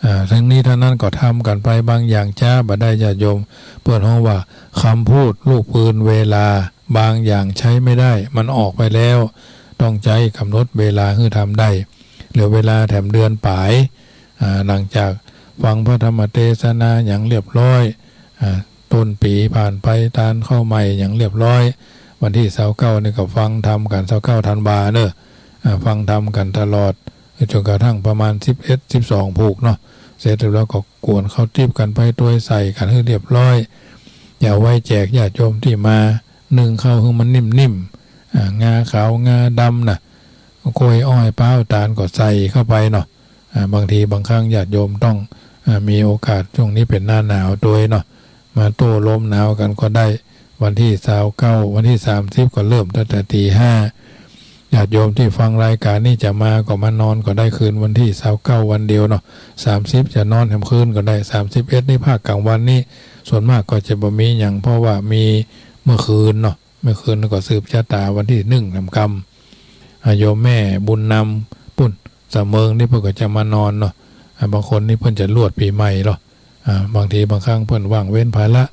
อ่า ทั้งนี้ทั้งนั้นก็ทำกั๋นไป บางอย่างจ๊าบ่ได้ ญาติโยม เปิ้นฮ้องว่าคำพูดลูกปืนเวลา บางอย่างใช้ไม่ได้ มันออกไปแล้ว ต้องใจ๊ก๋ำหนดเวลาหื้อทำได้ เหลือเวลาแถมเดือนป๋าย อ่า หลังจากฟังพระธรรมเตสนาหยังเรียบร้อย อ่า ต้นปี๋ผ่านไป ตานข้าวใหม่หยังเรียบร้อย วันตี้ซาวเก้านี่ก็ฟังธรรมกั๋น ซาวเก้าธันวาเนาะ อ่า ฟังธรรมกั๋นตลอด จ๋นกระทั่งประมาณสิบเอ็ด สิบสองผูกเนาะ เสร็จแล้วก็กวนข้าวติ๊บกั๋นไปตวย ใส่กั๋นหื้อเรียบร้อย จะเอาไว้แจกญาติโยมตี้มานึ่งข้าวหื้อมันนิ่มๆ อ่า งาขาวงาดำน่ะ กล้วยอ้อยป๊าวตาลก็ใส่เข้าไปเนาะ อ่า บางทีบางครั้งญาติโยมต้อง อ่า มีโอกาส ช่วงนี้เป๋นหน้าหนาวตวยเนาะ มาโต้ลมหนาวกั๋นก็ได้ วันตี้ซาวเก้า วันตี้สามสิบก็เริ่มตั้งแต่ตีห้า ญาติโยมตี้ฟังรายก๋านนี้จะมาก็มานอนก็ได้ คืนวันตี้ซาวเก้าวันเดียวเนาะ สามสิบจะนอนแถมคืนก็ได้ สามสิบเอ็ดนี่ภาคก๋างวันนี่ส่วนมากก็จะบ่มีหยัง เพราะว่ามีเมื่อคืนเนาะ เมื่อคืนก็สืบชะตาวันตี้หนึ่งนำกำ อ่า โยมแม่บุญนำปุ้นสะเมิงนี่เปิ้นก็จะมานอนเนาะ อ่า บางคนนี่เปิ้นจะลวดปี๋ใหม่เนาะ อ่า บางทีบางครั้งเปิ้นว่างเว้นภาระ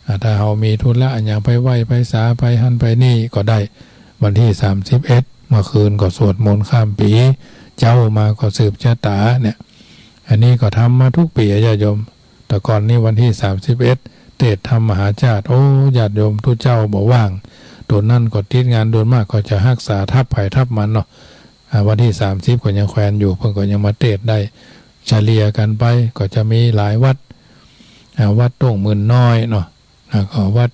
อ่า ถ้าเฮามีธุระอะหยังไปไหว้ไปสาไปหั้นไปนี่ก็ได้ วันตี้สามสิบเอ็ด เมื่อคืนก็สวดมนต์ข้ามปี๋ เจ๊ามาก็สืบชะตาเนี่ย อันนี้ก็ทำมาทุกปี๋อะญาติโยม แต่ก่อนนี้วันตี้สามสิบเอ็ด เตสน์ธรรมมหาชาติ โอ้ ญาติโยมตุ๊เจ้าบ่ว่าง ตั๋วนั้นก็ติดงาน โดยมากก็จะฮักษาทัพใผทัพมันเนาะ อ่า วันตี้สามสิบก็ยังแควนอยู่ เปิ้นก็ยังมาเตสน์ได้ เฉลี่ยกั๋นไปก็จะมีหลายวัด อ่า วัดต้งหมื่นน้อยเนาะ แล้วก็วัด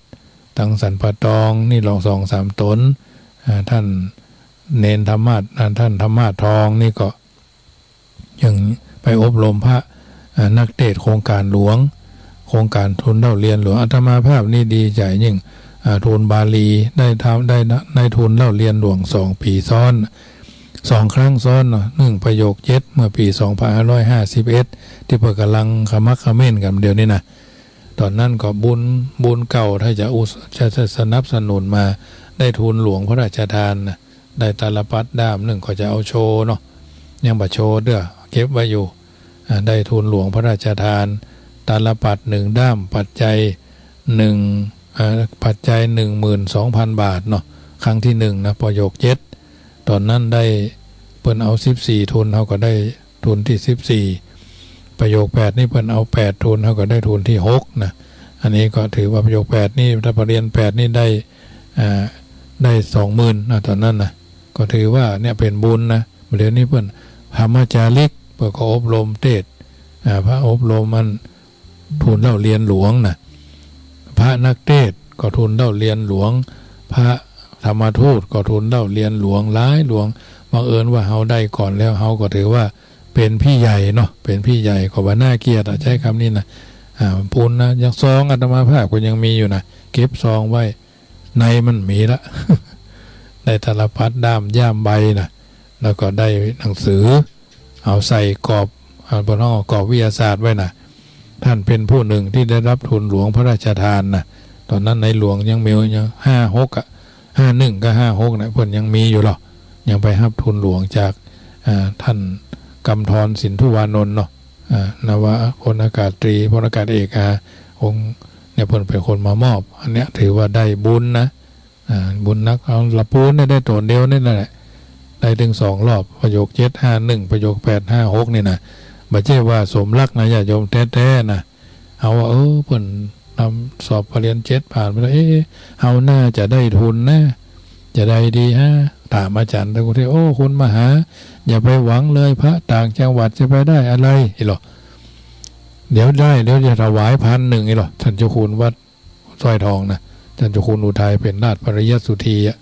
ตังสันป่าตองนี่ลองสองสามต๋น อ่า ท่านเณรธรรมาสน์ อ่า ท่านธรรมาสน์ทองนี่ก็ ยังไปอบรมพระ อ่า นักเตสน์โครงก๋านหลวง โครงก๋านทุนเล่าเรียนหลวง อาตมาภาพนี่ดีใจ๋ยิ่ง อ่า ทุนบาลี ได้ทำ ได้นะ ได้ทุนเล่าเรียนหลวงสองปี๋ซ้อน สองครั้งซ้อนเนาะ นึ่งประโยคเจ็ด เมื่อปี๋สองพันห้าร้อยห้าสิบเอ็ด ตี้เปิ้นก่ำลังขมักเขม้นกั๋นเดี๋ยวนี้นะ ต๋อนนั้นก็บุญ บุญเก่า ถ้าจะอุส- จะ จะสนับสนุนมา ได้ทุนหลวงพระราชทานนะ ได้ตาลปัตรด้ามนึ่ง ก็จะเอาโชว์เนาะ ยังบ่โชว์เตื้อ เก็บไว้อยู่ อ่า ได้ทุนหลวงพระราชทาน ตาลปัตรหนึ่งด้าม ปัจจัยหนึ่ง อ่า ปัจจัยหนึ่งหมื่นสองพันบาทเนาะ ครั้งตี้หนึ่งนะ ประโยคเจ็ด ต๋อนนั้นได้ เปิ้นเอาสิบสี่ทุน เฮาก็ได้ทุนตี้สิบสี่ ประโยคแปดนี่เปิ้นเอาแปดทุน เฮาก็ได้ทุนตี้หกนะ อันนี้ก็ถือว่าประโยคแปดนี่ ถ้าปรริญญาแปดนี่ได้ อ่า ได้สองหมื่นนะ ต๋อนนั้นนะ ก็ถือว่าเนี่ยเป๋นบุญนะ เดี๋ยวนี้เปิ้นธรรมจาริก เปิ้นก็อบรมเตสน์ อ่า พระอบรมอัน ทุนเล่าเรียนหลวงนะ พระนักเตสน์ก็ทุนเล่าเรียนหลวง พระธรรมทูตก็ทุนเล่าเรียนหลวง หลายหลวง บังเอิญว่าเฮาได้ก่อนแล้ว เฮาก็ถือว่าเป๋นพี่ใหญ่เนาะ เป๋นพี่ใหญ่ ก็ว่าน่าเกียรติอะ ใจ๊กำนี้นะ อ่า ปุ้นนะ ยังซองอาตมาภาพก็ยังมีอยู่นะ เก็บซองไว้ ในมันมีละ ได้ตาลปัตรด้ามย่ามใบนะ แล้วก็ได้หนังสือ เอาใส่กรอบ อ่า บ่ต้องเอากรอบวิทยาศาสตร์ไว้นะ ท่านเป๋นผู้นึ่งตี้ได้ฮับทุนหลวงพระราชทานนะ ต๋อนนั้นในหลวงยังมีอยู่ห้าหกอะ ห้าหนึ่งกับห้าหกนะ เปิ้นยังมีอยู่หรอ ยังไปฮับทุนหลวงจาก อ่า ท่านกำธรสินธุวานนท์เนาะ อ่า นวพลอากาศตรี พลอากาศเอก อ่า องค์เนี่ยเปิ้นเป๋นคนมามอบ อันเนี้ยถือว่าได้บุญนะ อ่า บุญนัก เอาละปูนเนี่ยได้ตั๋วเดียวนี่แหละ ได้เถิงสองรอบ ประโยคเจ็ดห้าหนึ่ง ประโยคแปดห้าหกนี่นะ บ่ใจ้ว่าสมหลักนะ ญาติโยม แต๊ๆ นะ เฮาว่า เออ เปิ้นทำสอบปรริญญาเจ็ดผ่านไปแล้ว เอ๊ะ เฮาน่าจะได้ทุนนะ จะใดดีฮะ ถามอาจ๋ารย์ตะกุเทศ โอ้ คุณมหา อย่าไปหวังเลย พระต่างจังหวัดจะไปได้อะไร อีหลอ เดี๋ยวได้ เดี๋ยวจะถวายพันหนึ่ง อีหลอ ท่านเจ้าคุณวัด สร้อยทองนะ ท่านเจ้าคุณอุทัยเป๋นราชปริยัติสุธีอะ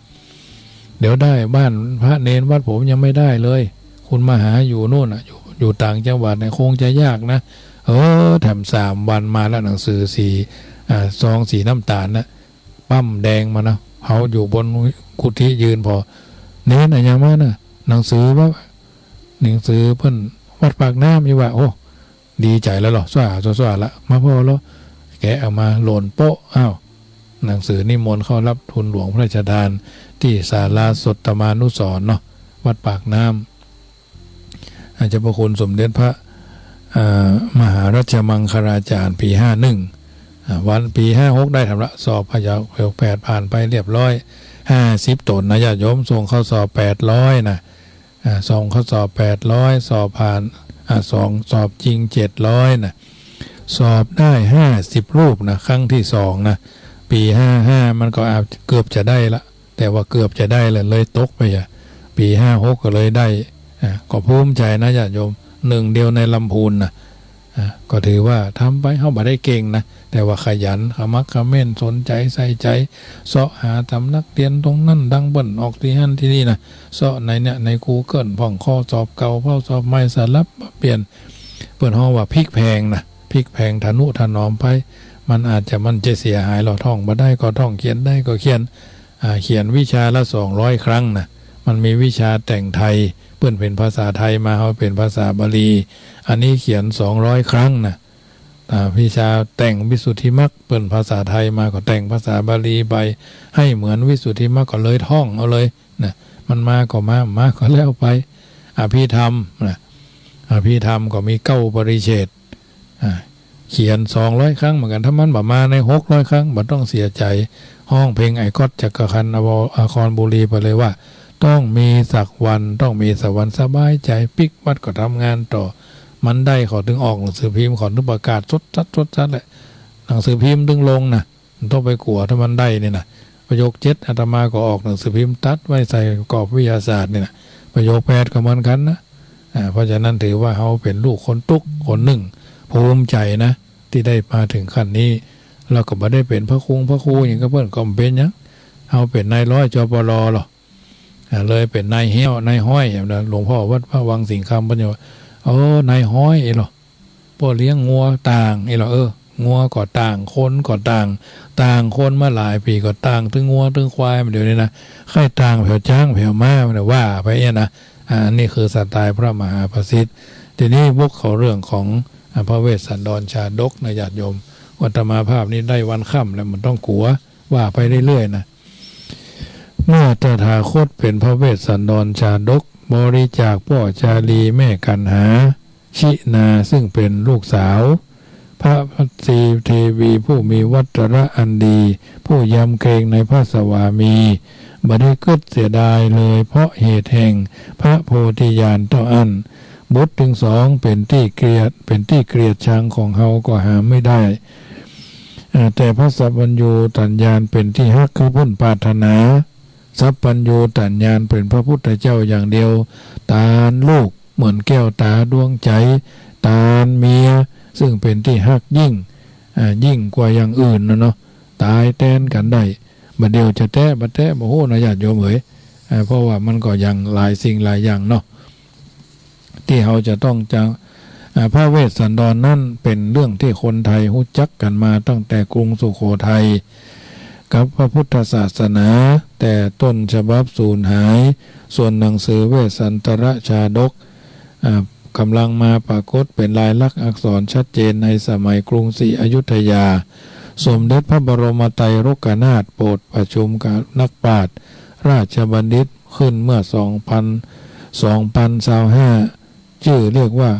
เดี๋ยวได้บ้านพระเณรวัดผมยังไม่ได้เลย คุณมหาอยู่นู่นน่ะ อยู่ อยู่ต่างจังหวัดเนี่ย คงจะยากนะ เออ แถมสามวันมาแล้ว หนังสือสี่ อ่า ซองสีน้ำต๋าลน่ะ ปั๊มแดงมานะ เผาอยู่บนกุฏิ ยืนผ่อ เณรอะหยังมาน่ะ หนังสือวะ หนังสือเปิ้นวัดปากน้ำ อี่ว่า โอ้ ดีใจ๋แล้วเหรอ สว่าสว่าสว่าละ มาผ่อแล้ว แกะออกมา หล่นโป๊ะ อ้าว หนังสือนิมนต์เข้ารับทูลหลวงพระราชทาน ตี้ศาลาสตมานุสรณ์เนาะ วัดปากน้ำ อ่า เจ้าพระคุณสมเด็จพระ อ่า มหารัชมังคลาจารย์ ปี๋ห้าหนึ่ง อ่า วันปี๋ห้าหกได้ทำละ สอบพยา แปดผ่านไปเรียบร้อย ห้าสิบต๋นนะญาติโยม ส่งเข้าสอบแปดร้อยนะ อ่า ส่งเข้าสอบแปดร้อย สอบผ่าน อ่า สอง สอบจริงเจ็ดร้อยนะ สอบได้ห้าสิบรูปนะ ครั้งที่สองนะ ปี๋ห้าห้ามันก็อาจเกือบจะได้ละ แต่ว่าเกือบจะได้ละ เลยตกไปอะ ปี๋ห้าหกก็เลยได้ อ่า ก็ภูมิใจ๋นะญาติโยม หนึ่งเดียวในลำพูนนะ อ่า ก็ถือว่าทำไป เฮาบ่ได้เก่งนะ แต่ว่าขยัน ขมักเขม้น สนใจ๋ ใส่ใจ๋ เซาะหาต๋ำนักเฮียนตรงนั้น ดังเปิ้นออกตี้หั้นตี้นี่นะ เซาะในเนี่ย ในกูเกิลพ่อง ข้อสอบเก่า ข้อสอบใหม่ สลับเปลี่ยน เปิ้นฮ้องว่าพลิกแพลงนะ พลิกแพลง ทะนุถนอมไป มันอาจจะ มันจะเสียหายเหรอ ท่องบ่ได้ก็ท่อง เขียนได้ก็เขียน อ่า เขียนวิชาละสองร้อยครั้งนะ มันมีวิชาแต่งไทย เปิ้นเป๋นภาษาไทยมา เฮาเป๋นภาษาบาลี อันนี้เขียนสองร้อยครั้งนะ อ่า วิชาแต่งวิสุทธิมรรค เปิ้นภาษาไทยมา ก็แต่งภาษาบาลีไป ให้เหมือนวิสุทธิมรรค ก็เลยท่องเอาเลยนะ มันมาก็มา มาก็แล้วไป อภิธรรมนะ อภิธรรมก็มีเก้าปริเฉด อ่า เขียนสองร้อยครั้งเหมือนกั๋น ถ้ามันบ่มาในหกร้อยครั้ง บ่ต้องเสียใจ๋ ฮ้องเพลงไอ้ก๊อตจักกังหัน อว อาคอนบุรีไปเลยว่า ต้องมีสักวัน ต้องมีสักวัน สบายใจ๋ ปิ๊กวัดก็ทำงานต่อ มันได้ เขาตึงออกหนังสือพิมพ์ เขาตึงประกาศสดสัด สดสัดแหละ หนังสือพิมพ์ตึงลงนะ บ่ต้องไปกั๋ว ถ้ามันได้นี่นะ ประโยคเจ็ด อาตมาก็ออกหนังสือพิมพ์ตัดไว้ใส่กรอบวิทยาศาสตร์นี่นะ ประโยคแปดก็เหมือนกั๋นนะ อ่า เพราะฉะนั้นถือว่าเฮาเป๋นลูกคนตุ๊กคนนึ่ง ภูมิใจ๋นะ ตี้ได้มาเถิงขั้นนี้ แล้วก็บ่ได้เป๋นพระคงพระครูหยังกับเปิ้น ก็บ่เป๋นหยัง เฮาเป๋นนายร้อย จปร ลอ อ่า เลยเป๋นนายเฮ้ว นายฮ้อย อย่างนั้น หลวงพ่อวัดพระวังสิงห์คำเปิ้นว่า เออ นายฮ้อยเอลอ ป้อเลี้ยงงัวต่างเอลอ เออ งัวก็ต่าง คนก็ต่าง ต่างคนมาหลายปี๋ก็ต่าง ตึงงัวตึงควาย มันเดี๋ยวนี้นะ ใค่ต่างแผวจ๊างแผวม้า มันว่าไปเนี่ยนะ อ่า อันนี้คือสไตล์พระมหาประสิทธิ์ ทีนี้วกเข้าเรื่องของ อ่า พระเวสสันดรชาดกนะญาติโยม อาตมาภาพนี้ได้วันค่ำแล้ว บ่ต้องกั๋ว ว่าไปเรื่อยๆ นะ เมื่อตถาคตเป๋นพระเวสสันดรชาดก บริจาคป้อจารีแม่กัณหา ชินา ซึ่งเป๋นลูกสาว พระพัสสีเทวีผู้มีวัตระอันดี ผู้ยำเกรงในพระสวามี บ่ได้กึ๊ดเสียดายเลย เพราะเหตุแห่งพระโพธิญาณเต้าอั้น บุตรตึงสองเป๋นตี้เกลียด เป๋นตี้เกลียดชังของเฮาก็หาไม่ได้ เอ่อ แต่พระสัพพัญญูต๋านญาณเป๋นตี้ฮักคือป๊นปรารถนา สัพพัญญูต๋านญาณเป๋นพระพุทธเจ้าอย่างเดียว ต๋านลูกเหมือนแก้วต๋าดวงใจ๋ ต๋านเมียซึ่งเป๋นตี้ฮักยิ่ง อ่า ยิ่งกว่าอย่างอื่นนะเนาะ ต๋ายแตนกั๋นได้ บ่าเดี่ยวจะแต๊บ่แต๊บ่ฮู้นะญาติโยมเอ๋ย อ่า เพราะว่ามันก็ยังหลายสิ่งหลายอย่างเนาะ ตี้เฮาจะต้องจะ อ่า พระเวสสันดรนั้นเป๋นเรื่องตี้คนไทยฮู้จักกั๋นมาตั้งแต่กรุงสุโขทัย กับพระพุทธศาสนา แต่ต้นฉบับสูญหาย ส่วนหนังสือเวสสันตรชาดก อ่า ก่ำลังมาปรากฏเป๋นลายลักษณ์อักษรชัดเจนในสมัยกรุงศรีอยุธยา สมเด็จพระบรมไตรโลกนาถโปรดประชุมกับนักปราชญ์ราชบัณฑิต ขึ้นเมื่อสองปัน สองปันซาวห้า จื้อเรียกว่า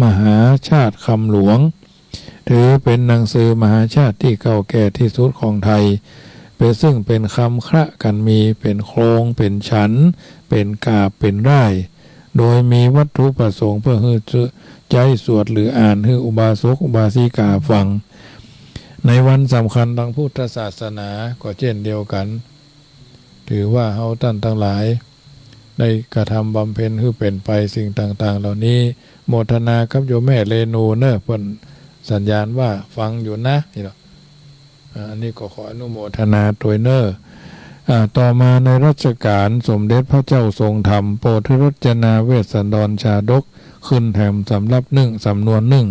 มหาชาติคำหลวง ถือเป๋นหนังสือมหาชาติตี้เก่าแก่ตี้สุดของไทย เป๋นซึ่งเป๋นคำคละกั๋นมี เป๋นโครง เป๋นฉัน เป๋นกาบ เป๋นร่าย โดยมีวัตถุประสงค์เปื้อหื้อใจ๊สวดหรืออ่านหื้ออุบาสกอุบาสิกาฟัง ในวันสำคัญตางพุทธศาสนาก็เจ้นเดียวกั๋น ถือว่าเฮาต้านตังหลาย ได้กระทำบำเพ็ญหื้อเป๋นไปสิ่งต่างๆ เหล่านี้ โมทนากับโยมแม่เรนูเน่อ เปิ้นสัญญาณว่าฟังอยู่นะ นี่เนาะ อ่า อันนี้ก็ขออนุโมทนาตวยเน่อ อ่า ต่อมาในรัชกาลสมเด็จพระเจ้าทรงธรรม โปรดหื้อรจนาเวสสันดรชาดก ขึ้นแถมสำรับนึ่ง สำนวนนึ่ง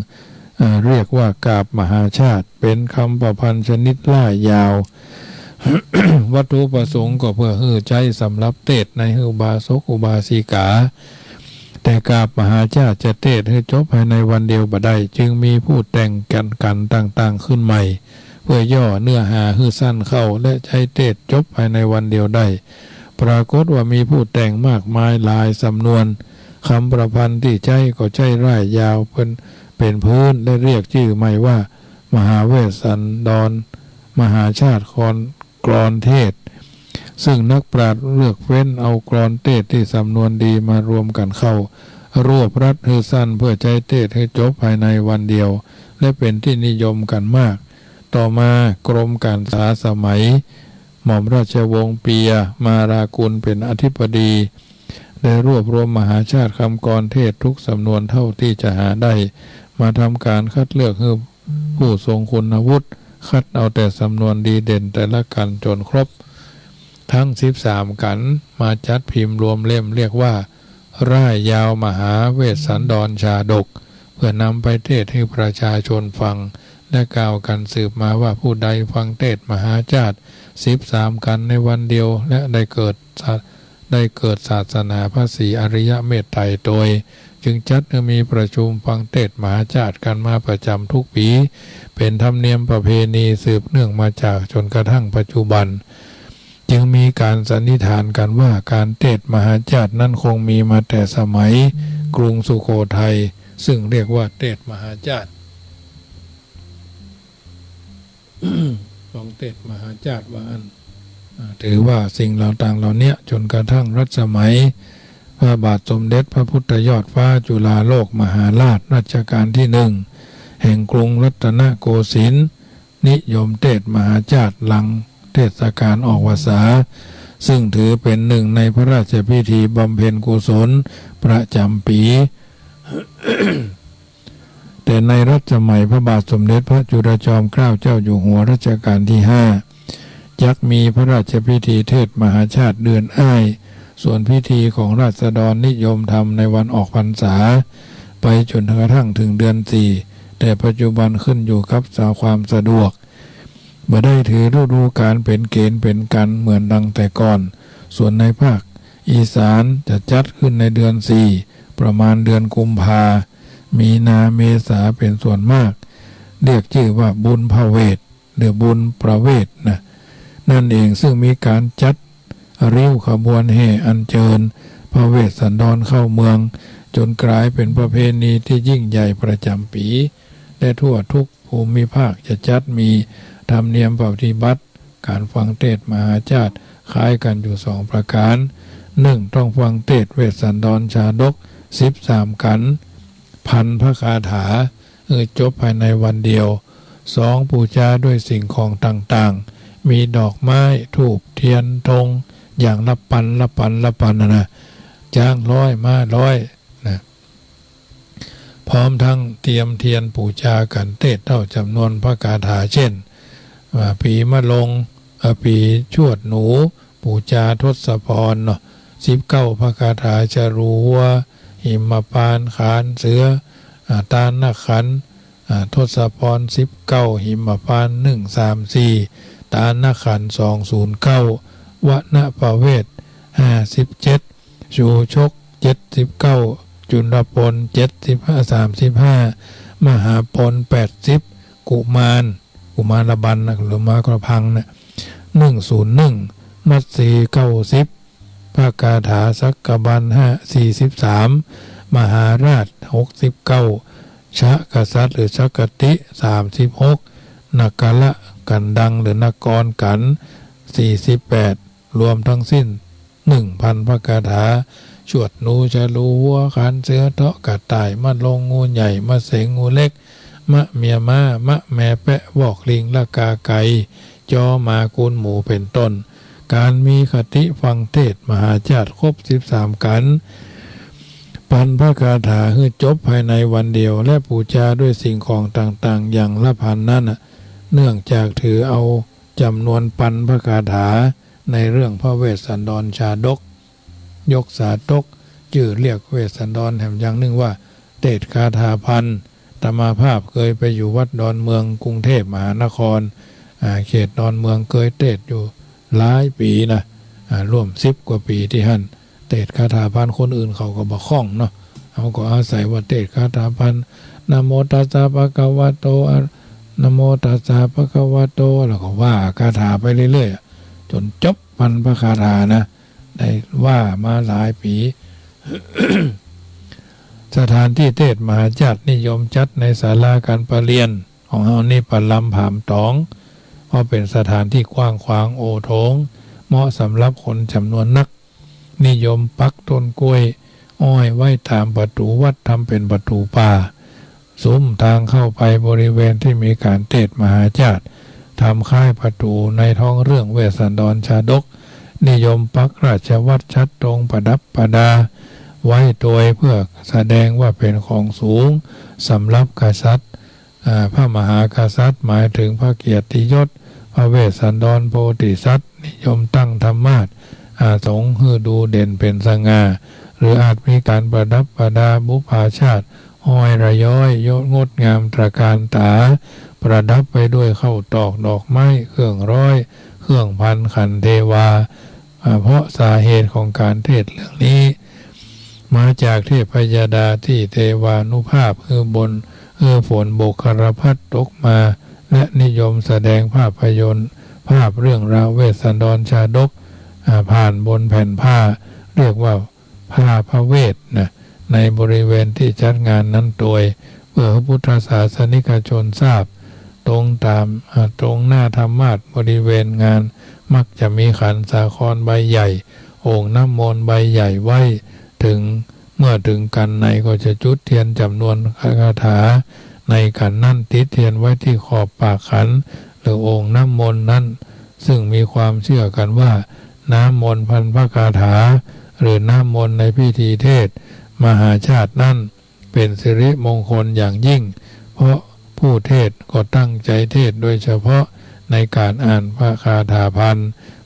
อ่า เรียกว่ากาบมหาชาติ เป๋นกำประพันธ์ชนิดร่ายยาว วัตถุประสงค์ก็เพื่อหื้อใจ๊สำหรับเตสน์ในหื้ออุบาสกอุบาสิกา แต่กาบมหาชาติจะเตสน์หื้อจบภายในวันเดียวบ่ได้ จึงมีผู้แต่งกั๋น กั๋นต่างๆ ขึ้นใหม่ เพื่อย่อเนื้อหาหื้อสั้นเข้า และใจ๊เตสน์จบภายในวันเดียวได้ ปรากฏว่ามีผู้แต่งมากมายหลายสำนวน กำประพันธ์ตี้ใจ๊ก็ใจ๊ร่ายยาวเป๋น เป๋นพื้น และเรียกจื้อใหม่ว่า มหาเวสสันดรมหาชาติกลอน กลอนเตสน์ ซึ่งนักปราชญ์เลือกเฟ้นเอากลอนเตสน์ตี้สำนวนดีมารวมกั๋นเข้า รวบรัดหื้อสั้นเพื่อใจ๊เตสน์หื้อจบภายในวันเดียว และเป๋นตี้นิยมกั๋นมาก ต่อมากรมก๋านศึกษาสมัยหม่อมราชวงศ์เปียมารากุลเป๋นอธิบดี ได้รวบรวมมหาชาติกำกลอนเตสน์ทุกสำนวนเท่าตี้จะหาได้ มาทำก๋านคัดเลือกหื้อผู้ทรงคุณวุฒิ คัดเอาแต่สำนวนดีเด่นแต่ละกั๋นจ๋นครบ ตึงสิบสามกั๋น มาจัดพิมพ์รวมเล่ม เรียกว่า ร่ายยาวมหาเวสสันดรชาดก เพื่อนำไปเตสน์หื้อประชาชนฟัง และกล่าวกั๋นสืบมาว่า ผู้ใดฟังเตสน์มหาชาติสิบสามกั๋นในวันเดียว และได้เกิดศา- ได้เกิดศาสนาพระศรีอริยเมตไตรโตย จึงจัดหื้อมีประชุมฟังเตสน์มหาชาติกั๋นมาประจ๋ำทุกปี๋ เป๋นธรรมเนียมประเพณีสืบเนื่องมาจากจ๋นกระทั่งปัจจุบัน จึงมีก๋านสันนิษฐานกั๋นว่า ก๋านเตสน์มหาชาตินั้นคงมีมาแต่สมัยกรุงสุโขทัย ซึ่งเรียกว่าเตสน์มหาชาติ ฟังเตสน์มหาชาติว่าอั้น อ่า ถือว่าสิ่งเหล่าต่างเหล่าเนี้ย จ๋นกระทั่งรัชสมัยพระบาทสมเด็จพระพุทธยอดฟ้าจุฬาโลกมหาราชรัชกาลตี้หนึ่ง แห่งกรุงรัตนโกสินทร์ นิยมเตสน์มหาชาติหลังเทศกาลออกพรรษา ซึ่งถือเป๋นหนึ่งในพระราชพิธีบำเพ็ญกุศลประจ๋ำปี๋ แต่ในรัชสมัยพระบาทสมเด็จพระจุลจอมเกล้าเจ้าอยู่หัวรัชกาลตี้ห้า จักมีพระราชพิธีเตสน์มหาชาติเดือนอ้าย ส่วนพิธีของราษฎรนิยมทำในวันออกพรรษา ไปจ๋นกระทั่งเถิงเดือนสี่ แต่ปัจจุบันขึ้นอยู่กับความสะดวก บ่ได้ถือฤดูกาลเป๋นเกณฑ์เป๋นกัณฑ์เหมือนดังแต่ก่อน ส่วนในภาคอีสานจะจัดขึ้นในเดือนสี่ ประมาณเดือนกุมภา มีนา เมษาเป๋นส่วนมาก เรียกจื้อว่าบุญพระเวส หรือบุญประเวสนะ นั่นเอง ซึ่งมีก๋านจัดริ้วขบวนแห่อัญเจิญพระเวสสันดรเข้าเมือง จ๋นก๋ายเป๋นประเพณีตี้ยิ่งใหญ่ประจ๋ำปี๋ และทั่วทุกภูมิภาคจะจัดมีธรรมเนียมปฏิบัติก๋านฟังเตสน์มหาชาติคล้ายกั๋นอยู่สองประก๋าน นึ่ง ต้องฟังเตสน์เวสสันดรชาดกสิบสามกั๋น พันพระคาถา หื้อจบภายในวันเดียว สอง ปู๋จาด้วยสิ่งของต่างๆ มีดอกไม้ ธูป เตียน ธง อย่างละปัน ละปัน ละปันนะนะ จ๊างร้อย ม้าร้อยนะ พร้อมทั้งเตรียมเตียนปู๋จาก๋านเตสน์เต้าจ๋ำนวนพระคาถา เจ้น ว่า ปี๋มะโรง เอ่อ ปี๋ชวดหนู ปู๋จาทศพรเนาะ สิบเก้า พระคาถา จรู๋วัว หิมพานต์ ขานเสือ อ่า ตาลขันธ์ อ่า ทศพร สิบเก้า หิมพานต์ หนึ่ง สาม สี่ ตาลขันธ์ สอง ศูนย์ เก้า วณประเวส ห้าสิบเจ็ด ชูชก เจ็ดสิบเก้า จุลปน เจ็ดสิบห้า สามสิบห้า มหาปน แปดสิบ กุมาร กุมารบัณฑ์นะ หรือมหาประพังธ์นะ หนึ่งศูนย์หนึ่ง มัสสี เก้าสิบ พระคาถา สักกบัณฑ์ห้า สี่สิบสาม มหาราช หกสิบเก้า ชะกษัตริย์ หรือชะกติ สามสิบหก นกละกันดัง หรือนกรกัน สี่สิบแปด รวมทั้งสิ้น หนึ่งพัน พระคาถา ชวดหนู จรู๋วัว ขานเสือ เทาะกระต่าย มะโรง งูใหญ่ มะเสง งูเล็ก มะเมียม้า มะแมแป๊ะ วอกลิง ละกาไก่ จอหมา กูนหมู เป๋นต้น ก๋านมีคติฟังเตสน์มหาชาติครบสิบสามกั๋น ปันพระคาถาหื้อจบภายในวันเดียว และปู๋จาด้วยสิ่งของต่างๆ อย่างละปันนั้นน่ะ เนื่องจากถือเอาจ๋ำนวนปันพระคาถาในเรื่องพระเวสสันดรชาดก ยกสาตก จื้อเรียกเวสสันดรแหมอย่างนึ่งว่า เตสน์คาถาปัน ตมาภาพเกยไปอยู่วัดดอนเมืองกรุงเทพมหานคร อ่า เขตดอนเมือง เกยเตสน์อยู่หลายปี๋นะ อ่า ร่วมสิบกว่าปี๋ตี้หั้น เตสน์คาถาพรรณ คนอื่นเขาก็บ่คล่องเนาะ เฮาก็อาศัยว่าเตสน์คาถาพรรณ นะโมตัสสะภะคะวะโต อะ นะโมตัสสะภะคะวะโต แล้วก็ว่าคาถาไปเรื่อยๆ จ๋นจบพรรณพระคาถานะ ได้ว่ามาหลายปี๋ สถานตี้เตสน์มหาชาตินิยมจัดในศาลาก๋านประเรียนของเฮานี่ ประลำผามต๋อง เพราะเป๋นสถานตี้กว้างขวางโอโถง เหมาะสำหรับคนจ๋ำนวนนัก นิยมปักต้นกล้วยอ้อยไว้ต๋ามประตู๋วัด ทำเป๋นประตู๋ป่า สุมตางเข้าไปบริเวณตี้มีก๋านเตสน์มหาชาติ ทำคล้ายประตู๋ในท้องเรื่องเวสสันดรชาดก นิยมปักราชวัตรชัดธงประดับประดาไว้ตวย เพื่อแสดงว่าเป๋นของสูงสำหรับกษัตริย์ อ่า พระมหากษัตริย์ หมายเถิงพระเกียรติยศ พระเวสสันดรโพธิสัตว์ นิยมตั้งธรรมาสน์ อาสงหื้อดูเด่นเป๋นสง่า หรืออาจมีก๋านประดับประดาบุปผาชาติ ห้อยระย้อยยศงดงามตระก๋านต๋า ประดับไปด้วยข้าวตอกดอกไม้ เครื่องร้อย เครื่องพรรณขันเทวา อ่า เพราะสาเหตุของก๋านเตสน์เรื่องนี้ มาจากเทพยดาตี้เทวานุภาพหื้อบุญ หื้อฝนบกคารพัสตกมา และนิยมแสดงภาพยนตร์ ภาพเรื่องราวเวสสันดรชาดก อ่า ผ่านบนแผ่นผ้า เรียกว่าผ้าพระเวทนะ ในบริเวณตี้จัดงานนั้นตวย เพื่อหื้อพุทธศาสนิกชนทราบ ตรงต๋าม อ่า ตรงหน้าธรรมาสน์บริเวณงาน มักจะมีขันสาครใบใหญ่ โอ่งน้ำมนต์ใบใหญ่ไว้ เถิง เมื่อเถิงกัณฑ์ในก็จะจุดเตียนจ๋ำนวนคาถาในขันนั้น ติดเตียนไว้ตี้ขอบปากขัน หรือโอ่งน้ำมนต์นั้น ซึ่งมีความเจื้อกั๋นว่า น้ำมนต์พรรณพระคาถา หรือน้ำมนต์ในพิธีเตสน์มหาชาตินั้น เป๋นสิริมงคลอย่างยิ่ง เพราะผู้เตสน์ก็ตั้งใจ๋เตสน์โดยเฉพาะในก๋านอ่านพระคาถาพรรณ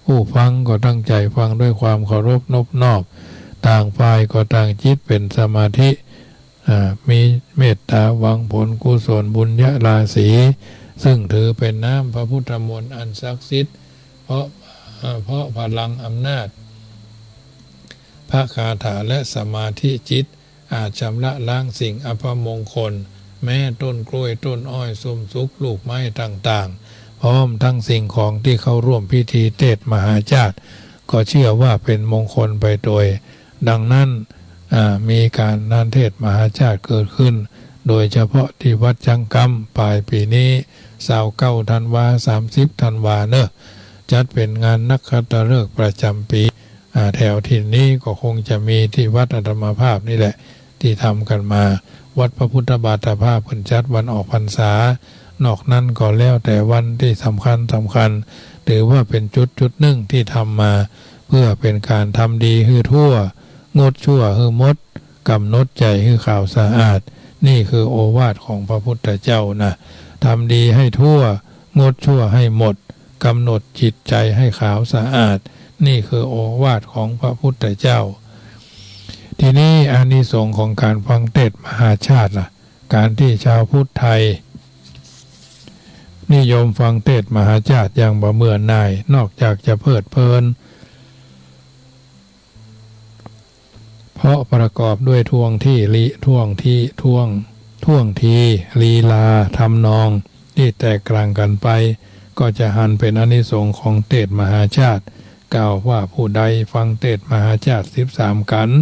ผู้ฟังก็ตั้งใจ๋ฟังด้วยความเคารพนบนอบ ต่างฝ่ายก็ต่างจิตเป๋นสมาธิ อ่า มีเมตต๋าหวังผลกุศลบุญญาราศี ซึ่งถือเป๋นน้ำพระพุทธมนต์อันศักดิ์สิทธิ์ เพราะ อ่า เพราะพลังอำนาจพระคาถาและสมาธิจิต อาจชำระล้างสิ่งอัปมงคล แม้ต้นกล้วย ต้นอ้อย ส้มสุก ลูกไม้ต่างๆ พร้อมทั้งสิ่งของตี้เข้าร่วมพิธีเตสน์มหาชาติ ก็เจื้อว่าเป๋นมงคลไปตวย ดังนั้น อ่า มีก๋านเตสน์มหาชาติเกิดขึ้น โดยเฉพาะตี้วัดจ๊างกำ ป๋ายปี๋นี้ ซาวเก้าธันวา สามสิบธันวาเนาะ จัดเป๋นงานนักขัตฤกษ์ประจ๋ำปี๋ อ่า แถวถิ่นนี้ก็คงจะมีตี้วัดอาตมาภาพนี่แหละ ตี้ทำกั๋นมา วัดพระพุทธบาทภาพเปิ้นจัดวันออกพรรษา นอกนั้นก็แล้วแต่วันตี้สำคัญสำคัญ ถือว่าเป๋นจุดจุดนึ่งตี้ทำมา เพื่อเป๋นก๋านทำดีหื้อทั่ว งดชั่วหื้อหมด ก๋ำหนดใจ๋หื้อขาวสะอาด นี่คือโอวาทของพระพุทธเจ้านะ ทำดีให้ทั่ว งดชั่วให้หมด ก๋ำหนดจิตใจ๋ให้ขาวสะอาด นี่คือโอวาทของพระพุทธเจ้า ทีนี้อานิสงส์ของก๋านฟังเตสน์มหาชาติล่ะ ก๋านตี้ชาวพุทธไทย นิยมฟังเตสน์มหาชาติอย่างบ่เบื่อหน่าย นอกจากจะเพลิดเพลิน เพราะประกอบด้วยท่วงที่ลี ท่วงที่ ท่วง ท่วงที ลีลา ทำนอง ตี้แตกต่างกั๋นไป ก็จะหันเป๋นอานิสงส์ของเตสน์มหาชาติ กล่าวว่าผู้ใดฟังเตสน์มหาชาติสิบสามกัณฑ์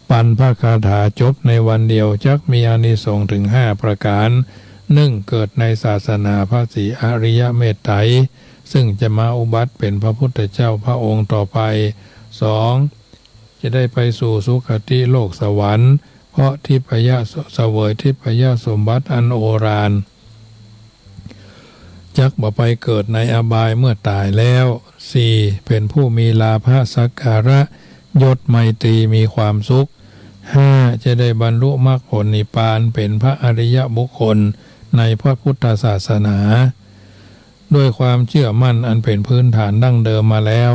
ปันพระคาถาจบในวันเดียว จักมีอานิสงส์เถิงห้าประก๋าน นึ่ง เกิดในศาสนาพระศรีอริยเมตไตร ซึ่งจะมาอุบัติเป๋นพระพุทธเจ้าพระองค์ต่อไป สอง จะได้ไปสู่สุคติโลกสวรรค์ เพราะทิพยส- เสวยทิพยสมบัติอันโอฬาร จักบ่ไปเกิดในอบายเมื่อต๋ายแล้ว สี่ เป๋นผู้มีลาภะสักการะยศไมตรีมีความสุข ห้า จะได้บรรลุมรรคผลนิพพานเป๋นพระอริยบุคคลในพระพุทธศาสนา ด้วยความเจื้อมั่นอันเป๋นพื้นฐานดั้งเดิมมาแล้ว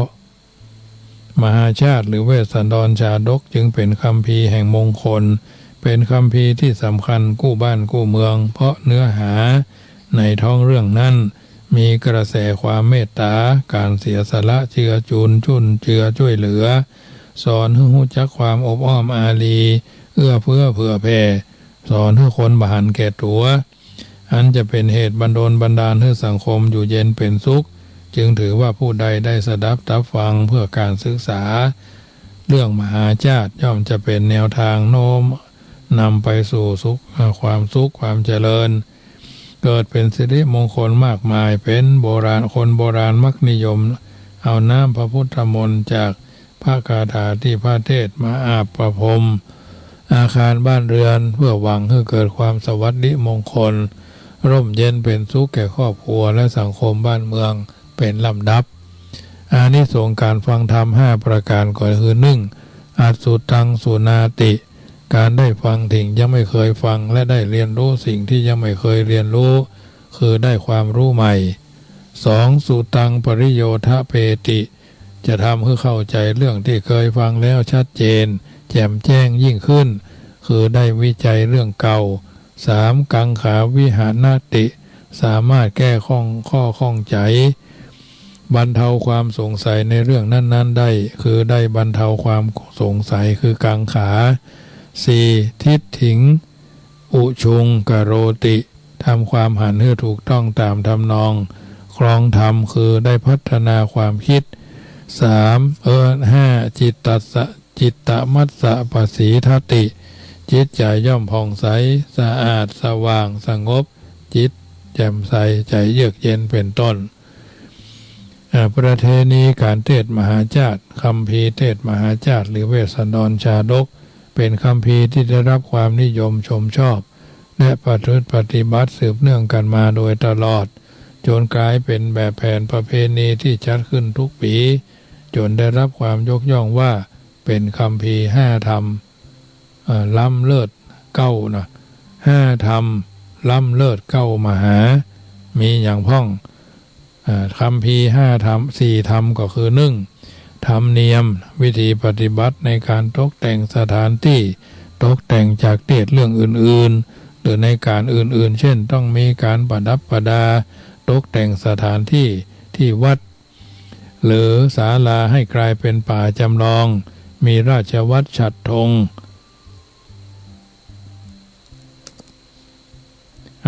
มหาชาติหรือเวสสันดรชาดกจึงเป๋นคัมภีร์แห่งมงคล เป็นคัมภีร์ตี้สำคัญกู้บ้านกู้เมือง เพราะเนื้อหาในท้องเรื่องนั้นมีกระแสความเมตต๋า ก๋านเสียสละเจือจุน จุนเจือจ้วยเหลือ สอนหื้อฮู้จักความอบอ้อมอารี เอื้อเฟื้อเผื่อแผ่ สอนหื้อคนบ่หันแก่ตั๋ว อันจะเป๋นเหตุบันดลบันดาลหื้อสังคมอยู่เย็นเป๋นสุข จึงถือว่าผู้ใดได้สดับตับฟังเพื่อก๋านศึกษา เรื่องมหาจ้าดย่อมจะเป๋นแนวตางโน้มนำไปสู่สุข เอ่อ ความสุขความเจริญ เกิดเป๋นสิริมงคลมากมาย เป๋นโบราณ คนโบราณมักนิยมเอาน้ำพระพุทธมนต์จากพระคาถาตี้พระเทศน์มาอาบประพรมอาคารบ้านเรือน เพื่อหวังหื้อเกิดความสวัสดิมงคล ร่มเย็นเป๋นสุขแก่ครอบครัวและสังคมบ้านเมืองเป๋นลำดับ อานิสงส์ก๋านฟังธรรมห้าประก๋านก็คือ นึ่ง อัสสุตังสุณาติ ก๋านได้ฟังสิ่งยังไม่เคยฟัง และได้เรียนรู้สิ่งที่ยังไม่เคยเรียนรู้ คือได้ความรู้ใหม่ สอง สุตังปริโยทะเปติ จะทำหื้อเข้าใจ๋เรื่องตี้เคยฟังแล้วชัดเจน แจ่มแจ้งยิ่งขึ้น คือได้วิจัยเรื่องเก่า สาม กังขาวิหะนะติ สามารถแก้ข้อง ข้อข้องใจ๋ บรรเทาความสงสัยในเรื่องนั้นๆ ได้ คือได้บรรเทาความสงสัย คือกังขา สี่ ทิฏฐิงอุชุงกโรติ ทำความหันหื้อถูกต้องต๋ามทำนองครองธรรม คือได้พัฒนาความคิด สาม เออ ห้า จิตตัสสะ จิตตมัสสะปะสีทติ จิตใจ๋ย่อมผ่องใส สะอาด สว่าง สงบ จิตแจ่มใส ใจ๋เยือกเย็น เป๋นต้น อ่า ประเพณีก๋านเทศน์มหาจ้าด คัมภีร์เทศน์มหาจ้าด หรือเวสสันดรชาดก เป๋นคัมภีร์ตี้ได้รับความนิยมชมชอบ และประพฤติปฏิบัติสืบเนื่องกั๋นมาโดยตลอด จ๋นก๋ายเป๋นแบบแผนประเพณีตี้จัดขึ้นทุกปี๋ จ๋นได้รับความยกย่องว่าเป๋นคัมภีร์ห้าธรรม เอ่อ ล้ำเลิศเก้านะ ห้าธรรมล้ำเลิศเก้ามหา มีหยังพ่อง อ่า คัมภีร์ห้าธรรม สี่ธรรมก็คือ นึ่ง ธรรมเนียม วิธีปฏิบัติในก๋านตกแต่งสถานตี้ ตกแต่งจากเทศน์เรื่องอื่นๆ หรือในก๋านอื่นๆ เช่น ต้องมีก๋านประดับประดา ตกแต่งสถานตี้ ตี้วัด หรือศาลาให้ก๋ายเป๋นป่าจำลอง มีราชวัตรฉัตรธง